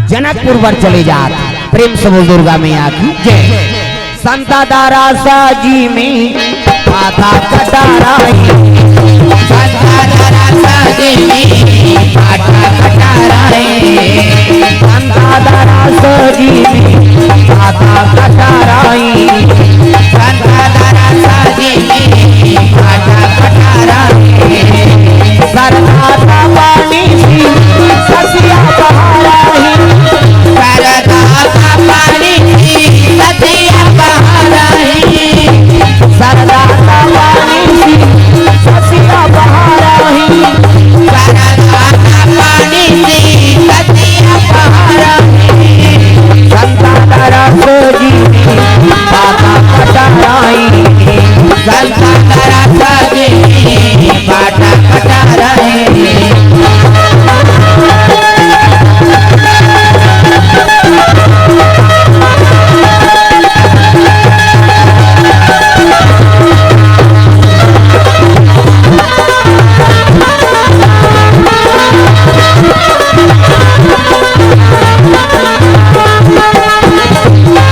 जनकपुर बर चले जात। प्रेम से बोल दुर्गा मैया की जय। संता दारा साजी में पाता कटाराई। संता दारा साजी में पाता कटाराई। संता दारा साजी में पाता कटाराई। संता दारा साजी में पाता कटाराई। सरदा का पानी सी ससिया बहाराई। सरदा का पानी सी ससिया बहाराई। सरदा का पानी सी ससिया बहाराई। सरदा का पानी सी ससिया बहाराई। संता दारा साजी में पाता कटाराई। संता दारा साजी में पाता कटाराई।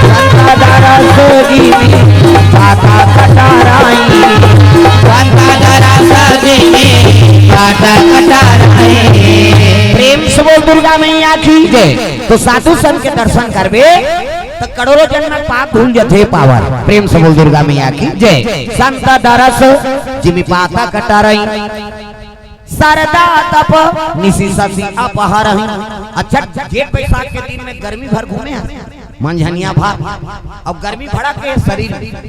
संता दारा साजी में पाता कटाराई। संता दारा साजी में पाता कटाराई। प्रेम से बोल दुर्गा मैया की जय। तो साधु संत के दर्शन करबे त करोड़ों जन्म के पाप धुल जथे पावन। प्रेम से बोल दुर्गा मैया की जय। संता दारा साजी में पाता कटाराई। सरदा तप निसि ससि अपहरहि। अच्छा, जेठ बैसाख के दिन में गर्मी भर घूमे हे, मंझनिया भर, अब गर्मी भड़क के शरीर में,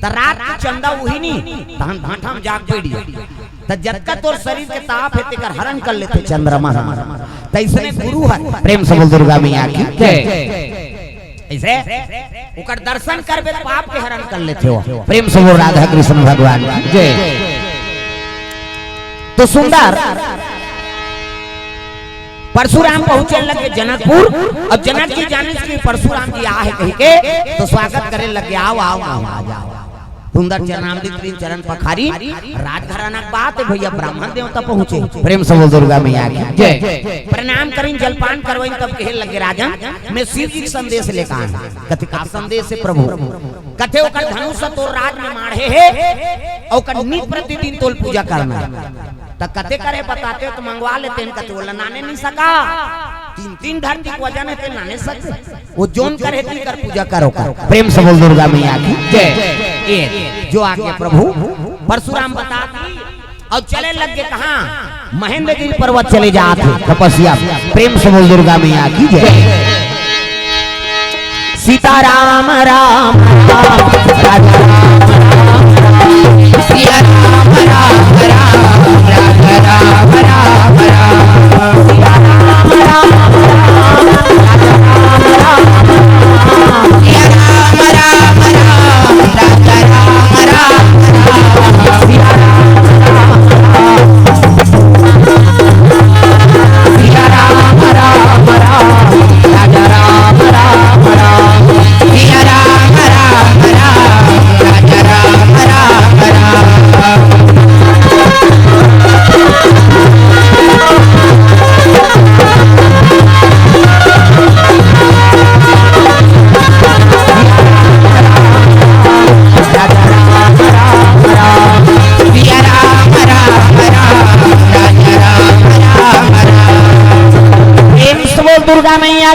त रात के चंदा उही नी, तहन भाठा में जाग बैठ जा, त जतका तोर शरीर के ताप हे, तेकर हरण कर लेथे चंद्रमा ह। तइसने गुरु ह। प्रेम से बोल दुर्गा मैया की जय। अइसे ओकर दर्शन करबे त पाप के हरण कर लेथे हो। प्रेम से बोल राधा कृष्ण भगवान की जय। तो सुंदर परशुराम पहुंचे लगे जनकपुर, अउ जनक जी जानिस कि परशुराम जी आहे कहिके, तो स्वागत करे लगे, "आओ, आओ, आओ, आओ, आओ।" सुंदर चरणामृत लीन, चरण पखारी, राजघराना के बात हे भइया, ब्राह्मण देवता पहुंचे। प्रेम से बोल दुर्गा मैया की जय। प्रणाम करिन, जलपान करवाइन, तब कहे लगे, "राजन, मैं शिव जी के संदेश लेकर आया हूं।" कथे, "का संदेश हे प्रभु?" कथे, "ओकर धनुष तोर राज में माढ़े हे, अउ ओकर नित प्रतिदिन तोल पूजा करना हे।" त कथे, "करे बताते हो तो मंगवा लेते हैं।" कथे, "ओला नाने नहीं सका, तीन तीन धरती के वजन हे, ते नाने सकबे?" वो जोन करे ती कर पूजा करो कर। प्रेम से बोल दुर्गा मैया की जय। ए, जो आगे प्रभु परशुराम बता दी अउ चले लग गे कहाँ? महेंद्रगिरी पर्वत चले जात हे तपस्या। प्रेम से बोल दुर्गा मैया की जय। सीता राम राम राम, राजा राम राम राम। सिया राम राम राम, राजा राम राम राम।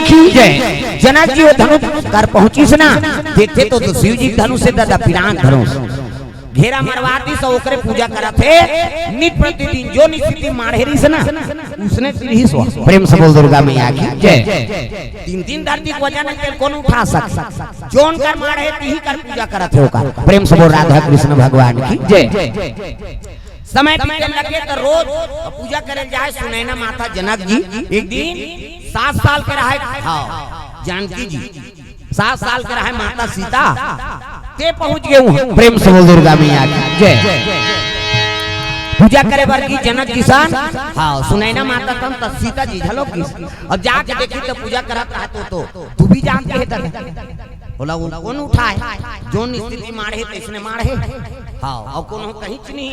की जय। जनक जी वो धनुष कर पहुंचिस ना, देखथे तो, तो शिव जी के धनुष हे दादा, पिरान धनुष। घेरा मरवा दिस अउ ओकरे पूजा करत हे। नित प्रतिदिन जोन स्थिति माढ़े रहिस ना, उसने रहिस वो। प्रेम से बोल दुर्गा मैया की जय। तीन तीन धरती के वजन हे, तेला कोन उठा सके? जोन कर माढ़े तिही कर पूजा करत हे ओकर। प्रेम से बोल राधा कृष्ण भगवान की जय। समय बीते लगे त रोज पूजा करे जाय सुनैना माता जनक जी। एक दिन सात साल के रहे, हाँ, जानकी जी, सात साल के रहे माता सीता, ते पहुंच गे उहाँ। प्रेम से बोल दुर्गा मैया की जय। पूजा करे बर गिस जनक जी सन, हाँ, सुनैना माता तन त सीता जी घलो गिस। अउ जाके देखिस त पूजा करत रहे तो, तो तू भी जानत हे दर। बोला वो कोन उठाय? जोन स्थिति माढ़े तइसने माढ़े। हाँ, अउ कोनो कहिच नहीं,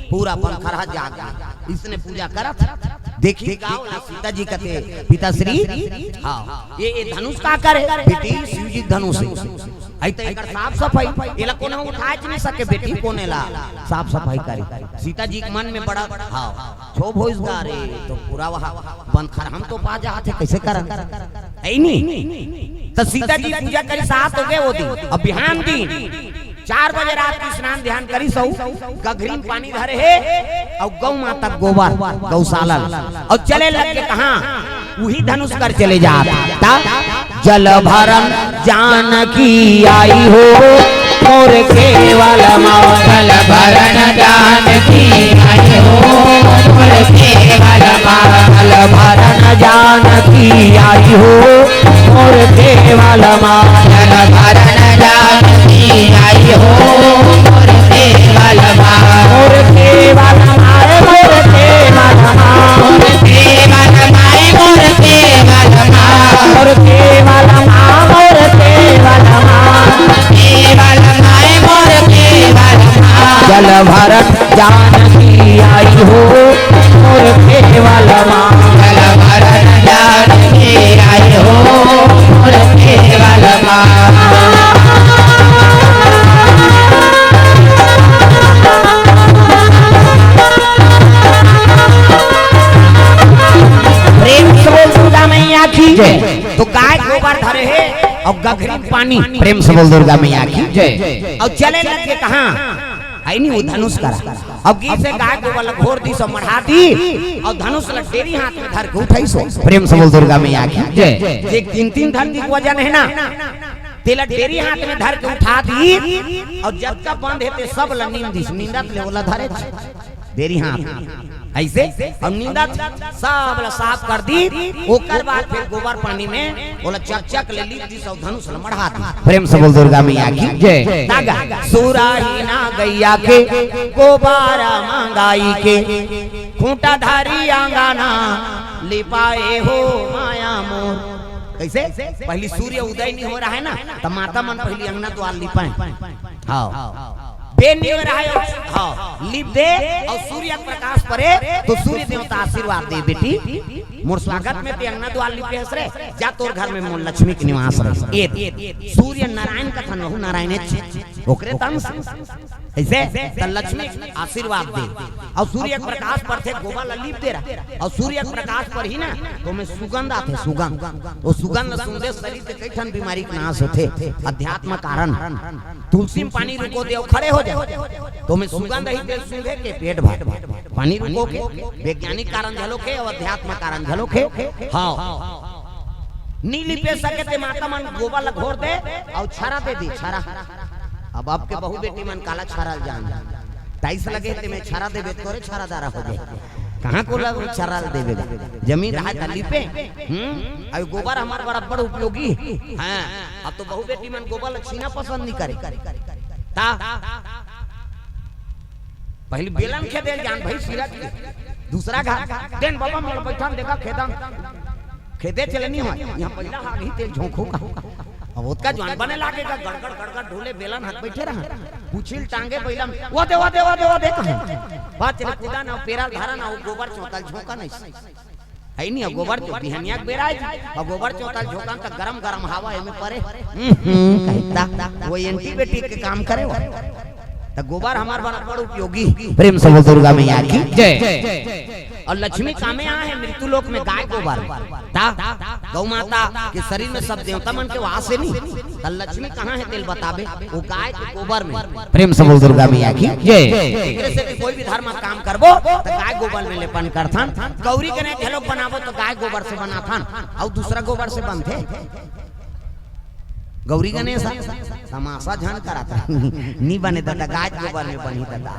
पूरा बन खरहा जाग गे। इसने पूजा करत, देखिस का बोला सीता जी कथे, पिताश्री, हाँ, ये, ये धनुष काकर हे? बेटी, शिव जी के धनुष हे। अइ त एकर साफ सफाई, एला कोनो उठायच नहीं सके बेटी, कोन एला साफ सफाई करे? सीता जी के मन में बड़ा, हाँ, क्षोभ होइस गा रे, तो पूरा वहाँ बन खरहा म तो पा जात हे, कइसे करन? हे नहीं? त सीता जी पूजा करिस, सात हो गे वो दिन। अब बिहान दिन चार बजे रात के स्नान ध्यान करिस अउ गघरी म पानी धरे हे अउ गौ माता के गोबर, गौशाला ल, अउ चले लग गे कहाँ? उही धनुष कर चले जात। त जल भरन जानकी आई हो, मोर केवल माँ। जल भरन जानकी आई हो, मोर केवल माँ। जल भरन जानकी आई हो, मोर केवल माँ। जल भरन जानकी आई हो, मोर केवल माँ। मोर केवल माँ, मोर केवल माँ। मोर केवल माँ, मोर केवल माँ। मोर केवल माँ, मोर केवल माँ। केवल माँ, मोर केवल माँ। जल भरन जानकी आई हो, मोर केवल माँ। जल भरन जानकी आई हो, मोर केवल माँ। प्रेम से बोल दुर्गा मैया की जय। तो गाय गोबर धरे हे अउ गघरी म पानी। प्रेम से बोल दुर्गा मैया की जय। अउ चले लग गे कहाँ? हे नहीं वो धनुष करा। अब गिस हे गाय गोबर ल घोर दिस अउ मढ़ा दिस अउ धनुष ल डेरी हाथ में धर के उठाइस हो। प्रेम से बोल दुर्गा मैया की जय। जे तीन तीन धरती के वजन हे ना, तेला डेरी हाथ में धर के उठा दिस अउ जतका बंद हे ते सब ल नींद दिस, नींदत ले ओला धरे डेरी हाथ। अइसे अउ नींदत सब ल साफ कर दिस, ओकर बाद फेर गोबर पानी में ओला चकचक ले लीप दिस अउ धनुष ल मढ़ा दिस। प्रेम से बोल दुर्गा मैया की जय। तागा सुराही ना गैया के गोबर मंगाई के, खूंटा धारी आंगना लिपाए हो माया मोर। कइसे? पहिली सूर्य उदय नहीं हो रहा हे ना, त माता मन पहिली अंगना द्वार लिपाय। हाँ। बेन नहीं हो रहा हे, हाँ, लिप दे अउ सूर्य के प्रकाश परे, तो सूर्य देवता आशीर्वाद दे, बेटी, मोर स्वागत में ते अंगना द्वार लिपे हस रे, जा तोर घर में मोर लक्ष्मी के निवास रहे। ये सूर्य नारायण कथन, वहू नारायणे, ओकरे तंस। अइसे त लक्ष्मी आशीर्वाद दे अउ सूर्य के प्रकाश परथे, गोबर ल लीप दे रहा अउ सूर्य के प्रकाश परही ना, त ओमे सुगंध आथे, सुगंध। वो सुगंध ल सूंघे शरीर के कई ठन बीमारी के नाश होथे। अध्यात्म कारण तुलसी म पानी रुको दे अउ खड़े हो जाय, त ओमे सुगंध ही तेल सूंघे के पेट भर। पानी रुको के वैज्ञानिक कारण घलो के अउ अध्यात्म कारण घलो के। हाँ। नी लिपे सके ते माता मन गोबर ल घोर दे अउ छरा दे दे, छरा। अब आपके बहू बेटी मन काला छरा ल जान, टाइल्स लगे ते में छरा देबे तोरे छरा दारा हो जाय। कहाँ को लग छरा ल देबे? जमीन रहा त लिपे। हम्म, अब गोबर हमार बड़ा बड़ उपयोगी। हाँ, अब तो बहू बेटी मन गोबर ल छीना पसंद नहीं करे। ता पहली बेलन खेदे ल जान भाई, सिरत के। दूसरा घर, देन बाबा मोला बैठन देखा खेदन। खेदे चलनी हो, यहाँ पहिला हागही तेल झोंकू का। अब ओतका जवान बने लागे का, गड़गड़, गड़गड़ ढोले बेलन हाथ बैठे रहा। पूछिल टांगे बैलम, वो दे, वो दे, वो दे, वो दे कहे। बात चले कूदा ना, पेरा धारा ना, वो गोबर चौतल झोंका नहीं। हे नहीं, गोबर चो-, बिहनिया के बेरा हे जी। अउ गोबर चौतल झोंकन त गरम गरम हवा एमे परे। हम्म, हम्म, कहिता, वो एंटीबायोटिक के काम करे वो। त गोबर हमार बड़ा बड़ उपयोगी। प्रेम से बोल दुर्गा मैया की जय। अउ लक्ष्मी कामे आए हे मृत्यु लोक में? गाय गोबर में। त गौ माता के शरीर में सब देवता मन के वास हे नी, त लक्ष्मी कहाँ हे तेला बताबे? वो गाय के गोबर में। प्रेम से बोल दुर्गा मैया की जय। एकरे से भी कोई भी धर्म काम करबो त गाय गोबर में लेपन करथन। गौरी गणेश घलोक बनाबो त गाय गोबर से बनाथन, अउ दूसरा गोबर से बनथे? गौरी गणेश ह? तमाशा झन करत रही। नी बने ददा, गाय गोबर में बनही ददा।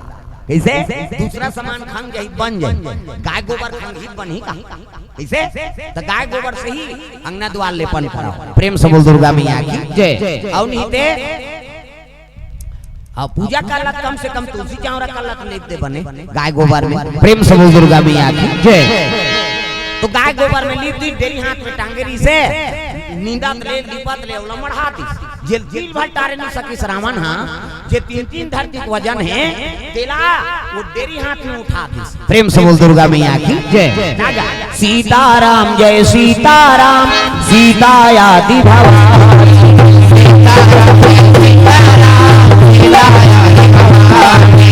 कइसे? दूसरा समान खंग जाही, बन जाही। गाय गोबर खंगही त बनही का? कइसे? त गाय गोबर से ही अंगना दुआर लेपन करव। प्रेम से बोल दुर्गा मैया की जय। अउ नहीं ते हाँ, पूजा करला त कम से कम तुलसी चौरा करला त लीप दे बने गाय गोबर में। प्रेम से बोल दुर्गा मैया की जय। त गाय गोबर में लीप दी, डेरी हाथ में टांगे रहिसे, नींदत ले, लीपत ले, ओला मढ़ा दिस। जे तिल भर टारे नी सकिस रावण हा, जे तीन तीन धरती के वजन हे, तेला वो डेरी हाथ में उठा दिस। प्रेम से बोल दुर्गा मैया की जय। राजा सीताराम जय सीताराम, सीतायाति भवानी। सीताराम जय सीताराम, सीतायाति भवानी।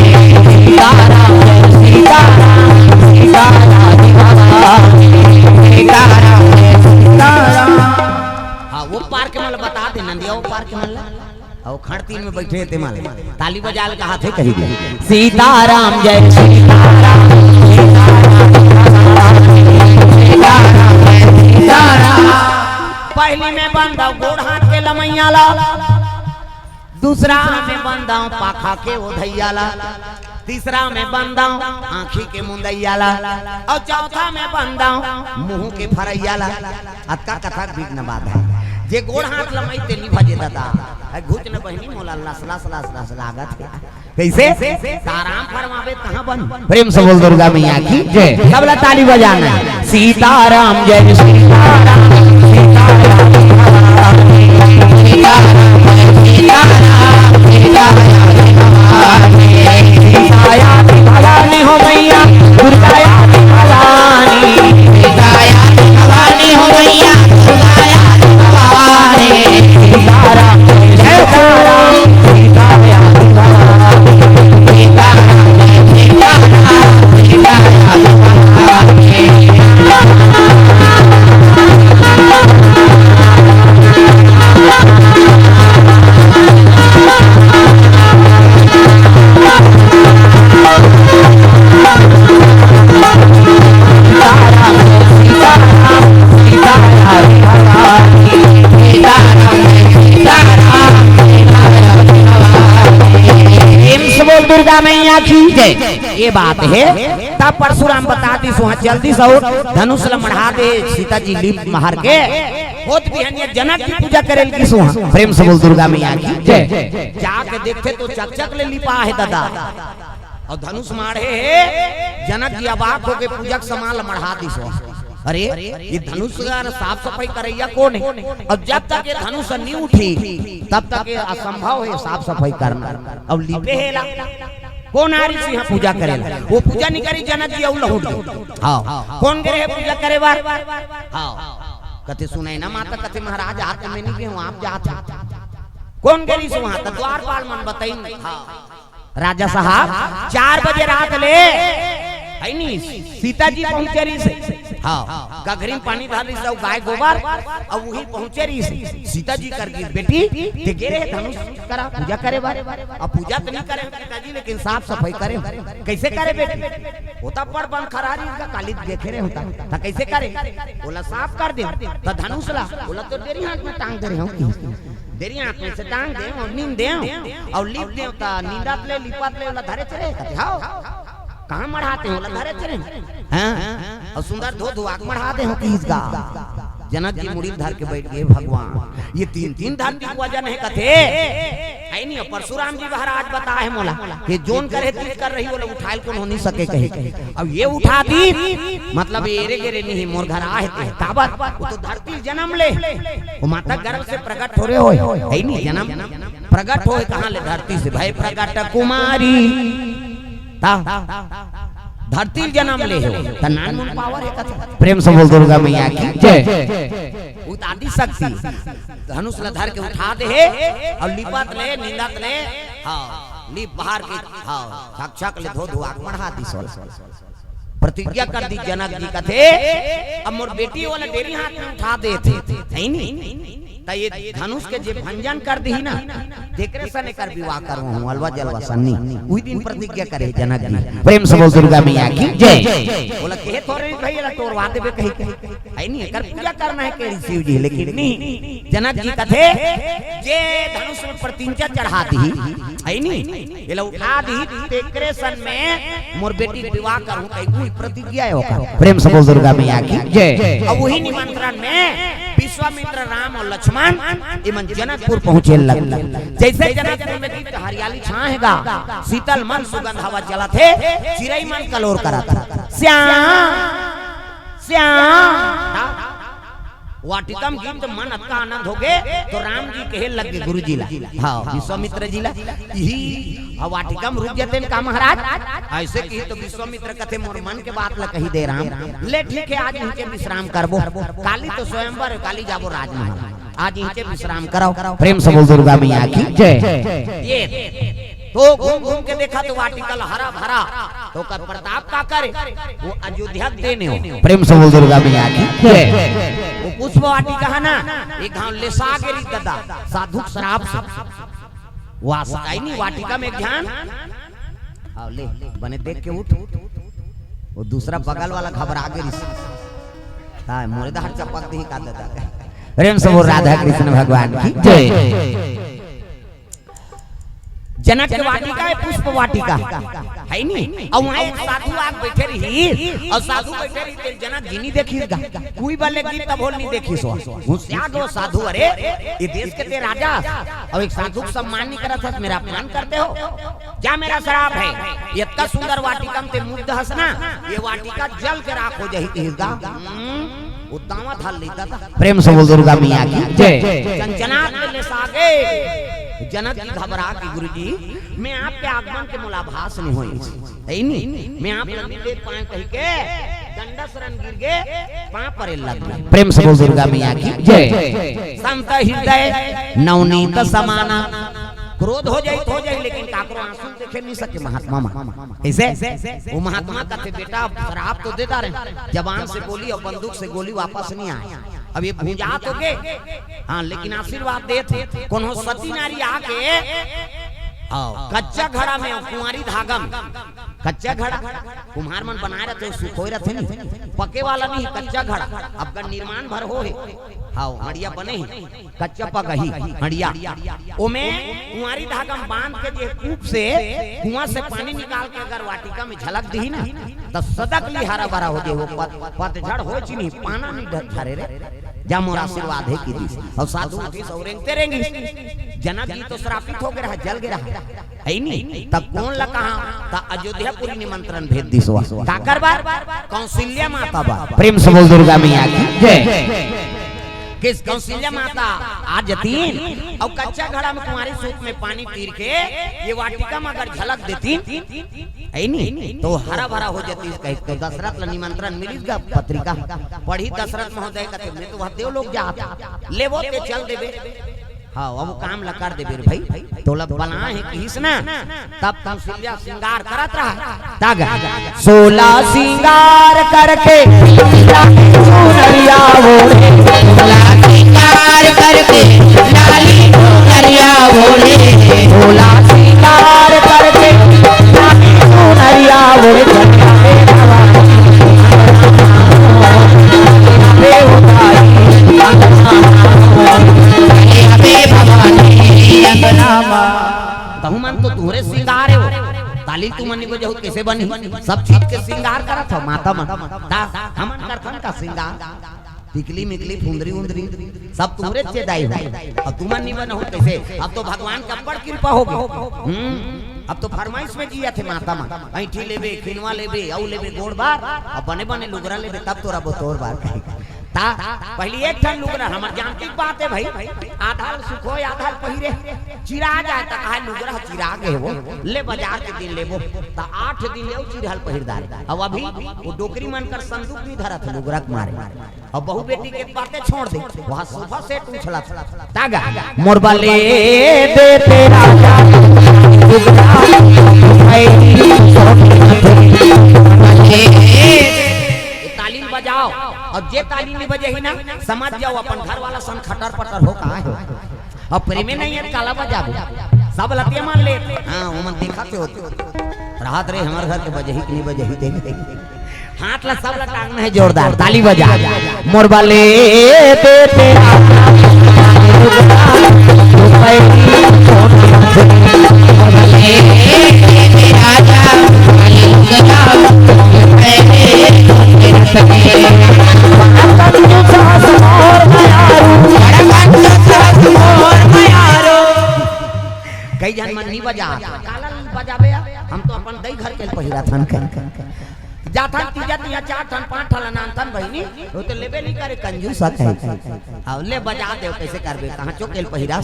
सीताराम जय सीताराम, सीतायाति भवानी। सीताराम जय सीताराम। हाँ, वो पार के मन ला बता दे नंदिया, वो पार के मन ला। अउ खड़तीन में बइठे हे ते मन ला ताली बजा ले कहाथे कही दे। सीताराम जय सीताराम, सीताराम जय सीताराम। पहली में बंदव गोड़ हाथ के लमैया ला, दूसरा में बंदव पाखा के ओधैया ला, तीसरा में बंदव आँखी के मुंदैया ला, अउ चौथा में बंदव मुँह के फरैया ला। अतका कथा के बिघ्न बात हे। जे गोड़ हाथ लमई ते नी भजे ददा। अरे घुच न बहिनी मोला लस लस लस लस लागत हे। कइसे? त आराम फरमाबे तहाँ बन। प्रेम से बोल दुर्गा मैया की जय। सब ला ताली बजाना हे। सीताराम जय सीताराम, सीताराम जय सीताराम, सीताराम जय सीताराम, सीताराम जय सीताराम। सीताया भवानी हो मैया, दुर्गाया भवानी। सीताया भवानी हो मैया, दुर्गाया भवानी। सीताराम जय सीताराम, सीताया भवानी। सीताराम जय सीताराम, सीताया भवानी। प्रेम से बोल दुर्गा मैया की जय। ये बात हे। तब परशुराम बता दिस, वहाँ चल दिस अउ धनुष ल मढ़ा दे सीता जी लीप महर के। होत बिहनिया जनक की पूजा करे ल गिस वहाँ। प्रेम से बोल दुर्गा मैया की जय। जाके देखथे त चकचक ले लिपा हे ददा। अउ धनुष माढ़े हे, जनक जी अबाक होके पूजा के समान ल मढ़ा दिस। अरे, ये धनुष अउ साफ सफई करइया कोन हे? अउ जब तक ये धनुष नी उठी, तब तक ये असंभव हे साफ सफई करना। अउ लिपे हे ला। कोन आ रिस इहाँ पूजा करे ला? वो पूजा नी करिस, जनक जी अउ लहुट गे। हाँ। कोन गे रहे पूजा करे बर? हाँ। कथे सुनय ना माता, कथे महाराज, आज त मैं नी गे हँव, आप जात हे। कोन गे रिस वहाँ? त द्वारपाल मन बताइन। हाँ। राजा साहब, चार बजे रात ले, हे नी, सीता जी पहुँचे रिस। हाँ, गघरी म पानी धर रिस अउ गाय गोबर, अउ उही पहुँचे रिस। सीता जी कर गिस, "बेटी, ते गे रहे धनुष करा पूजा करे बर, अउ पूजा त नी करे सीता जी, लेकिन साफ सफई करे।" "कइसे करे बेटी?" "वो त बड़ बन खरा रिस, काली देखे रहे हों त।" "त कइसे करे?" "ओला साफ कर देंव।" "त धनुष ला?" "ओला तो डेरी हाथ में टांग दे रहे हों।" डेरी हाथ में से टांग देंव अउ नींद देंव अउ लीप देंव, त नींदत ले लिपत ले ओला धरेच रहे। कथे, "हव।" "कहाँ मढ़ाते हँव ओला धरेच रहे?" "हाँ।" अउ सुंदर धो धुआ के मढ़ा दे हँव, किहिस गा। जनक जी मुड़ी ल धर के बइठ गे, "भगवान, ये तीन तीन धरती के वजन हे," कथे। हे नी, परशुराम जी महाराज बताए हे मोला कि जोन करे तीज कर रही, ओला उठाय ल कोनो नी सके कहे। अब ये उठा दी, मतलब ये एरे गेरे नहीं, मोर घर आहे ते। काबर? वो तो धरती जनम ले, वो माता गर्भ से प्रकट हो रहे होय, हे नी जनम? प्रकट होय कहाँ ले? धरती से। भय प्रकट कुमारी। त धरती जनम ले हो, त नानमुन पावर हे कथे। प्रेम से बोल दुर्गा मैया की जय। उतादी शक्ति। धनुष ल धर के उठा दे हे अउ लिपत ले, नींदत ले, हाँ, लिप बहार के, हाँ, छक छक ले धो धुआ के मढ़ा दिस। प्रतिज्ञा कर दिस जनक जी, कथे, "अब मोर बेटी वाला डेरी हाथ में उठा देथे, है नी? त ये धनुष के जे भंजन कर दिही ना, तेकरे सन एकर विवाह करवाहूं, अलवा जलवा सन्नी।" उही दिन प्रतिज्ञा करे जनक जी। प्रेम से बोल दुर्गा मैया की जय। बोला, "कहे थोरे भाई, एला टोरवा देबे कही के, है नी? एकर पूजा करना है," कहे शिव जी, लेकिन नी। जनक जी कथे, "जे धनुष में प्रतिज्ञा चढ़ा दिही, है नी? एला उठा दिही, तेकरे सन में मोर बेटी के विवाह करहूं," कही, उही प्रतिज्ञा है ओकर। प्रेम से बोल दुर्गा मैया की जय। अब उही निमंत्रण में विश्वामित्र, राम अउ लक्ष्मण इमन जनकपुर पहुंचे लग। जइसे जनकपुर में गीत हरियाली छाए हे गा, शीतल मन सुगंध हवा चलत हे, चिरई मन कलोर करत हे, "श्याम, श्याम।" वाटिका म गीत मन अतका आनंद होगे, त राम जी कहे लगे गुरु जी ला, हाँ, विश्वामित्र जी ला, "इही, हाँ, वाटिका म रुक जातेन का महाराज?" अइसे कही त विश्वामित्र कथे, "मोर मन के बात ला कही दे राम, ले ठीक हे, आज इहिंचे विश्राम करबो, काली तो स्वयंवर हे, काली जाबो राजमहल, आज इहिंचे विश्राम करव।" प्रेम से बोल दुर्गा मैया की जय। ये तो घूम घूम के देखा त वाटिका ल हरा भरा, त ओकर प्रताप का करे, ओ अयोध्या के देन हो। प्रेम से बोल दुर्गा मैया की जय। ओ पुष्प वाटिका हे ना, एक घांव लेसा गे रिहिस ददा, साधु के श्राप से। वास-, आई नी वाटिका में एक झन, आओ ले, बने देख के उठ, ओ दूसरा बगल वाला घबरा गे रिहिस। हाँ, मोरे दहर चपक दिही का ददा। प्रेम से बोल राधा कृष्ण भगवान की जय। जनक के वाटिका हे, पुष्प वाटिका, है नी? अउ उहां एक साधु आके बइठे रिहिस, अउ साधु बइठे रिहिस, तेला जनक जी नी देखिस गा। कोई बले गीत तभो ल नी देखिस हो। हुसियार ओ साधु, "अरे, ये देश के ते राजा हस, अउ एक साधु के सम्मान नी करत हस, मेरा अपमान करते हो? क्या मेरा श्राप है? ये अतका सुंदर वाटिका म ते मुग्ध हस ना, ये वाटिका जल के राख हो जाही," कहिस गा। हम्म। ओ दांवा धर लिस ददा। प्रेम से बोल दुर्गा मैया की जय। चंचनात में लेसा गे। जनक जी घबरा के, "गुरु जी, मैं आपके आगमन के मोला आभास नहीं होइस, है नी? मैं आप ला नहीं देख पाए," कहि के दंडस रन गिर गे, पांव परे लग गे। प्रेम से बोल दुर्गा मैया की जय। संत हृदय नवनीत समाना। क्रोध हो जाई त हो जाई, लेकिन काकरो आंसू देखे नहीं सके महात्मा मन। कइसे? ओ महात्मा कथे, "बेटा, श्राप तो दे डारे, जबान से बोली अउ बंदूक से गोली वापस नहीं आए। अब ये भुंजा तो गे, हाँ, लेकिन आशीर्वाद देथे।" कोनो सती नारी आके, हाँ, कच्चा घड़ा में, कुंवारी धागा में, कच्चा घड़ा, कुम्हार मन बनाए रहिथे, सुखोय रहिथे नी, पके वाला नहीं, कच्चा घड़ा, अब का निर्माण भर हो हे, हाँ, हड़िया बने हे। कच्चा पगही, हड़िया, ओमे कुंवारी धागा म बांध के जे कूप से कुआं से पानी निकाल के अगर वाटिका में झलक दिही ना, त सदक ले हरा भरा हो जाही। पत-, पतझड़ हो चिन्ही, पाना नहीं ढ-, झरे रे। जा मोर आशीर्वाद हे कि दिस। अउ साधु उठिस अउ रेंगते रेंगिस। जनक जी तो श्रापित हो गे रहा, जल गे रहा। है नी? त कोन ला कहा? त अयोध्यापुरी निमंत्रण भेज दिस। काकर बर? कौशल्या माता बर। प्रेम से बोल दुर्गा मैया की जय। कइसे कौशल्या माता आ जतिन अउ कच्चा घड़ा में कुंवारी सूप में पानी तीर के ये वाटिका में अगर झलक देतिन, है नी, तो हरा भरा हो जतिस कहिके। तो दशरथ ला निमंत्रण मिलिस गा, पत्रिका पढ़िस दशरथ महोदय कथे, "मैं तो वह देव लोक जात, लेबो ते चल देबे।" हाँ, अब काम ला कर देबे रे भाई, तोला बलाए हे कहिस ना, तब कौशल्या श्रृंगार करत रहा। तागा, सोला श्रृंगार करके, लाली चुनरिया ओढ़े। सोला श्रृंगार करके, लाली चुनरिया ओढ़े। सोला श्रृंगार करके, लाली चुनरिया ओढ़े। तहु मन तो तुंहरे श्रृंगार हे हो। ताली तुमन नी बजाहू त कइसे बनही? सब चीज के श्रृंगार करत हो माता मन। ता हमन करथन का श्रृंगार? टिकली मिकली, फुंदरी उंदरी, सब तुंहरे चे दाई हो। अउ तुमन नी बनाहू त कइसे? अब तो भगवान के अब्बड़ कृपा हो गे। हम्म, अब तो फरमाइश में जियत हे माता मन। अंइठी लेबे, खिनवा लेबे, अउ लेबे गोड़ बार, अउ बने बने लुगरा लेबे, तब तोर आबो तोर बार कही। ता, पहिली एक ठन लुगरा, हमर जानती के बात हे भाई, आधा ल सुखोय, आधा ल पहिरे, चिरा जाए त कहे लुगरा चिरा गे हे वो, ले बजार के दिन लेबो, त आठ दिन ले अउ चिरहा ल पहिर डारे। अउ अभी ओ डोकरी मन कर संदूक नी धरत हे लुगरा के मारे। अउ बहू बेटी के बाते छोड़ दे, वहाँ सोफा सेट उछलत हे। तागा, मोर बले दे तेरा जादू, लुगरा, भाई, सोफा सेट। ये ताली ल बजाव, अउ जे ताली नइ बजाही ना, समझ जाव अपन घर वाला सन खटर पटर हो, का हे। अउ प्रेमे नइ हे, काला बजाबे। सब लतिया मन ले, हाँ, ओमन देखत हे होते। रहत रे, हमर घर के बजही कि नइ बजही, देख, देख। हाथ ला सब ला टांगना हे जोरदार, ताली बजा। मोर बले दे तेरा कई झन मन नइ बजा, काला नइ बजाबे यार? हम तो अपन दई घर के पहिरा थन के जाथन, तीजा तीजा चार ठन, पांच ठन ला नानथन बहिनी, वो तो लेबे नइ करे, कंजूस हे। अब ले बजा दे, कइसे करबे, कहाँ चोकेल पहिरा,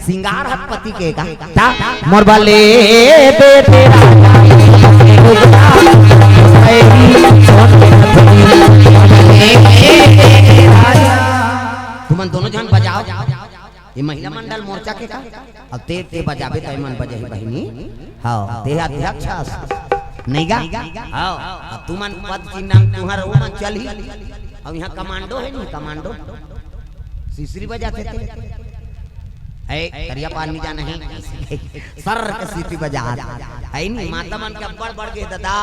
सिंगार हत पति के का, ता मोर बले दे तेरा तुमन दोनों झन बजाव। ये महिला मंडल मोर्चा के का? अब ते, ते बजाबे त एमन बजाही बहिनी। हाँ, ते अध्यक्ष हस। नइ गा? हाँ, अब तुमन पद चिन्ह तुहर वो मन चलही। अब इहाँ कमांडो हे नहीं, कमांडो। सिसरी बजाथे ते। ए, करिया पार नइ जाना हे। सर के सीटी बजा। हे नहीं, माता मन के अब्बड़ बढ़ गे ददा।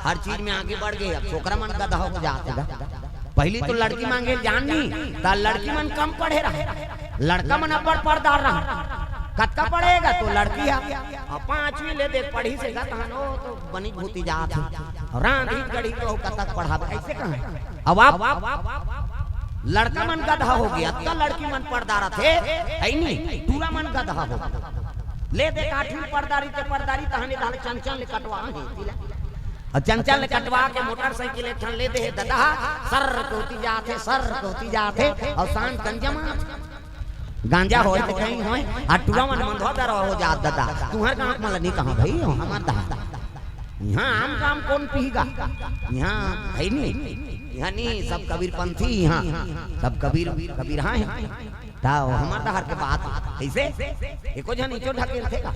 हर चीज में आगे बढ़ गे। अब छोकरा मन गधा हो जात हे गा। पहिली तो लड़की मांगे जान नहीं, त लड़की मन कम पढ़े रहे, लड़का मन अब्बड़ पढ़दार रहे। कतका पढ़े गा तो लड़की हे, अब पांचवी ले दे पढ़िस हे गा, तहन ओ तो बनी भूती जात हे। अउ रांधी गढ़ी तो कतक पढ़ाबे, अइसे कहे। अब आप लड़का मन गधा हो गे, अतका लड़की मन पढ़दार थे, हे नहीं, टूरा मन गधा हो गे। ले दे आठवीं पढ़दारी ते पढ़दारी, तहने धाले चंचल ले कटवा हे। अउ चंचल ले कटवा के मोटरसाइकिल एक ठन ले दे हे ददा, सर कोती जात हे, सर कोती जात हे, अउ सांझ गंजा मार। गांजा होय ते कहीं होय, आ टूरा मन मंदवा दरवा हो जात ददा। तुहर गांव के मन ल नइ कहा भई, हमर दहा। इहाँ आम काम कोन पीही गा? इहाँ हे नहीं, इहाँ नहीं, सब कबीरपंथी, इहाँ सब कबीर, कबीर हाँ हे। त हमर डहर के बात कइसे? एको झन इचो ढकेलथे का?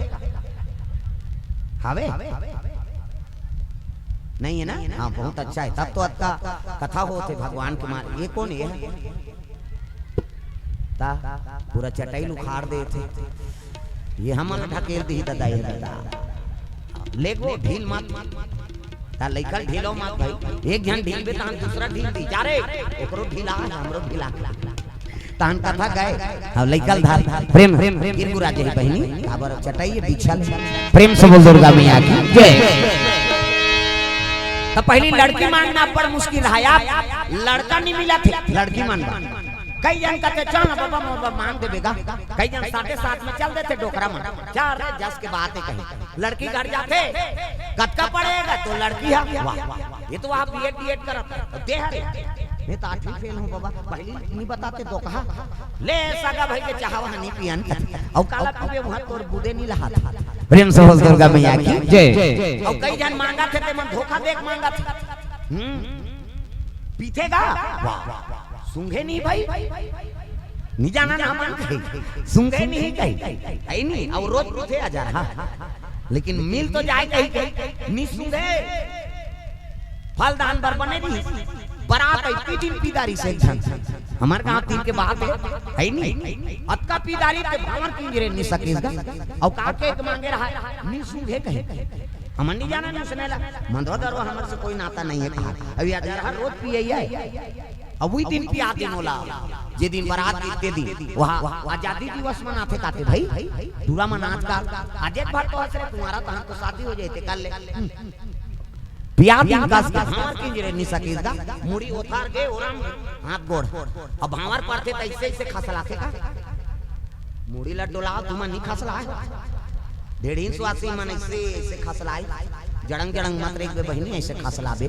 हावे? नइ हे ना? हाँ, बहुत अच्छा हे। तब तो अतका कथा होत हे भगवान के मारे। ये कोन हे? त पूरा चटाई ल उखाड़ देथे। ये हमन ढकेल दिही ददा, ये ददा। ले गो, ढील मत। त लइका ल ढीलो मत भई। एक झन ढीलबे तहन दूसरा ढील दिही। जा रे, ओकरो ढीला हे, हमरो ढीला। तहन कथा गए। हाँ, लइका ल धर। प्रेम, प्रेम, गिरगुरा जाही बहिनी। काबर चटाई हे बिछल। प्रेम से बोल दुर्गा मैया की जय। त पहिली लड़की मांगना बड़ मुश्किल हे यार। लड़का नइ मिलत हे, लड़की मन बर। कई झन कथे, "चल ना बाबा, मोर बर मांग देबे गा।" कई झन साथे साथ में चल देथे डोकरा मन। चल रे, जस के बात हे कहीं। लड़की घर जाथे, "कतका पढ़े गा?" तो लड़की हे, "वाह, ये तो वहाँ बीएड डीएड करत हे।" "ते हरे?" "मैं तो आठवीं फेल हूँ बाबा।" "पहिली नइ बताते तो कहा।" "ले सगा भाई के चाहवा नइ पियन।" "अउ काला पीबे, वहाँ तोर बुदे नइ लहात।" प्रेम से बोल दुर्गा मैया की जय। अउ कई झन मांगत हे, ते मन धोखा दे के मांगत हे। हम्म। पीथे गा? वाह, वाह, वाह, वाह। सूंघे नहीं भाई? नइ जाना ना मन कही। सूंघे नहीं कही। हे नहीं, अउ रोज पीथे हजार, हाँ। लेकिन मिल तो जाए कही कही। नइ सूंघे। फल दान बर बने नहीं। बरात अइती दिन पी डारिस एक झन। हमर गांव तीर के बात हे, हे नहीं? अतका पी डारिस ते भांवर किंजरे नइ सकिस गा। अउ का के मांगे रहा, नइ सूंघे कही। हमन नइ जाना नइ सुनेला। मंदवा दरवा हमर से कोई नाता नइ हे कहा। अभी अजरहा रोज पिए हे। अब वही दिन पिया दिन होला, जे दिन बरात गिरथे दिन, वहाँ आजादी दिवस मनाथे काथे भाई। टूरा मन आजकल, आज एक बार तो हंस रे तुम्हारा, तहन तो शादी हो जाए, ते कर ले। पिया दिन कस के भांवर किंजरे नइ सकिस गा, मुड़ी ओथार गे, ओरम हाथ गोड़। अब भांवर परथे त अइसे अइसे खसलाथे का। मुड़ी ला डोलाव, तुमन नइ खसलाए। ढेढ़ीन सुवासी मन अइसे, अइसे खसलाए। जड़ंग, जड़ंग मत रेंगबे बहिनी, अइसे खसलाबे।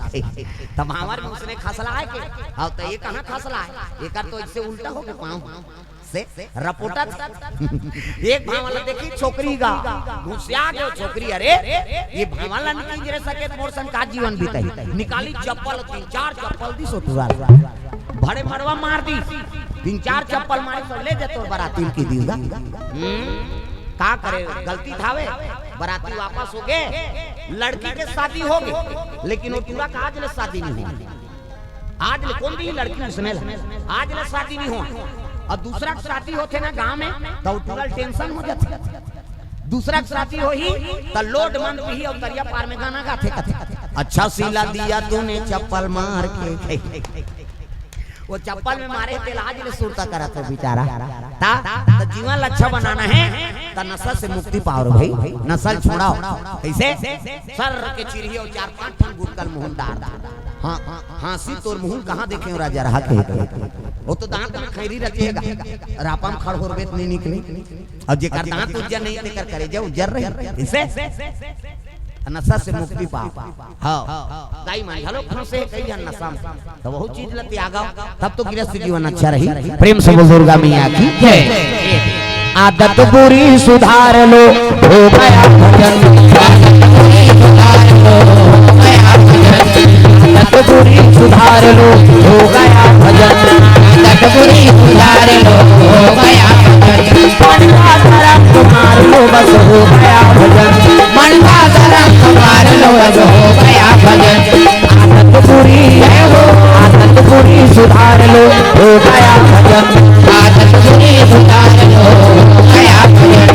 तब भांवर में उसने खसलाए के, अउ त ये कहाँ खसलाए? एकर तो अइसे उल्टा हो गे पाँव से रपोटत। एक भांवर ला देखी छोकरी गा, घुसिया गे छोकरी, अरे, ये भांवर ला नइ किंजरे सके त मोर संग का जीवन बिताही? निकाली चप्पल, तीन चार चप्पल दिस ओ टूरा ल। भड़े मड़वा मार दिस। तीन चार चप्पल मारिस त ले जा तोर बराती ल कहि दिस गा। हम्म, का करे, गलती त हावे। बराती वापस हो गे, लड़की के शादी हो गे, लेकिन वो टूरा का आज ले शादी नहीं हो। आज ले कोन दिही लड़की उसने ला, आज ले शादी नहीं हो। अउ दूसरा के शादी होथे ना गांव में, त वो टूरा ल tension हो जाथे। दूसरा के शादी होही, त लोड मन पीही अउ तरिया पार में गाना गाथे, कथे, "अच्छा सिला दिया तूने चप्पल मार के।" वो चप्पल में मारे हे, तेला आज ले सुरता करत हे बेचारा। त, त जीवन ल अच्छा बनाना हे, त नशा से मुक्ति पाव रे भाई, नशा ल छोड़ाव। कइसे? सर के चिरही अउ चार पांच ठन गुटका ल मुंह म डार दे। हां, हांसी तोर मुंह म कहां देखे हो राजा रहा के? वो तो दांत में खैरी रचेगा, रापा म खड़होरबे त नहीं निकले। अउ जेकर दांत उज्जर नहीं, तेकर करेजा उज्जर रही। कइसे? नशा से मुक्ति पाव। हां, दाई मन घलो फंसे कई झन नशा म, त वहू चीज ल त्यागव, तब तो गृहस्थ जीवन अच्छा रही। प्रेम से बोल दुर्गा मैया की जय। आदत बुरी सुधार लो, हो गया भजन। आदत बुरी सुधार लो, हो गया भजन। आदत बुरी सुधार लो, हो गया भजन। आदत बुरी सुधार लो, हो गया भजन। मन का धर्म मार लो, बस हो गया भजन। मन का धर्म मार लो, बस हो गया भजन। आदत बुरी है वो, आदत बुरी सुधार लो, हो गया भजन। आदत बुरी सुधार लो, हो गया भजन।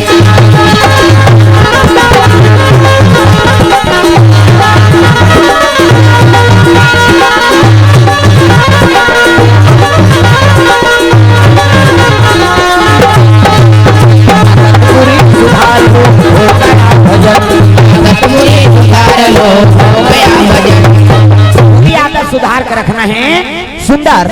आदत बुरी सुधार लो, हो गया भजन। आदत बुरी सुधार लो, हो गया भजन। बुरी आदत सुधार के रखना है सुंदर।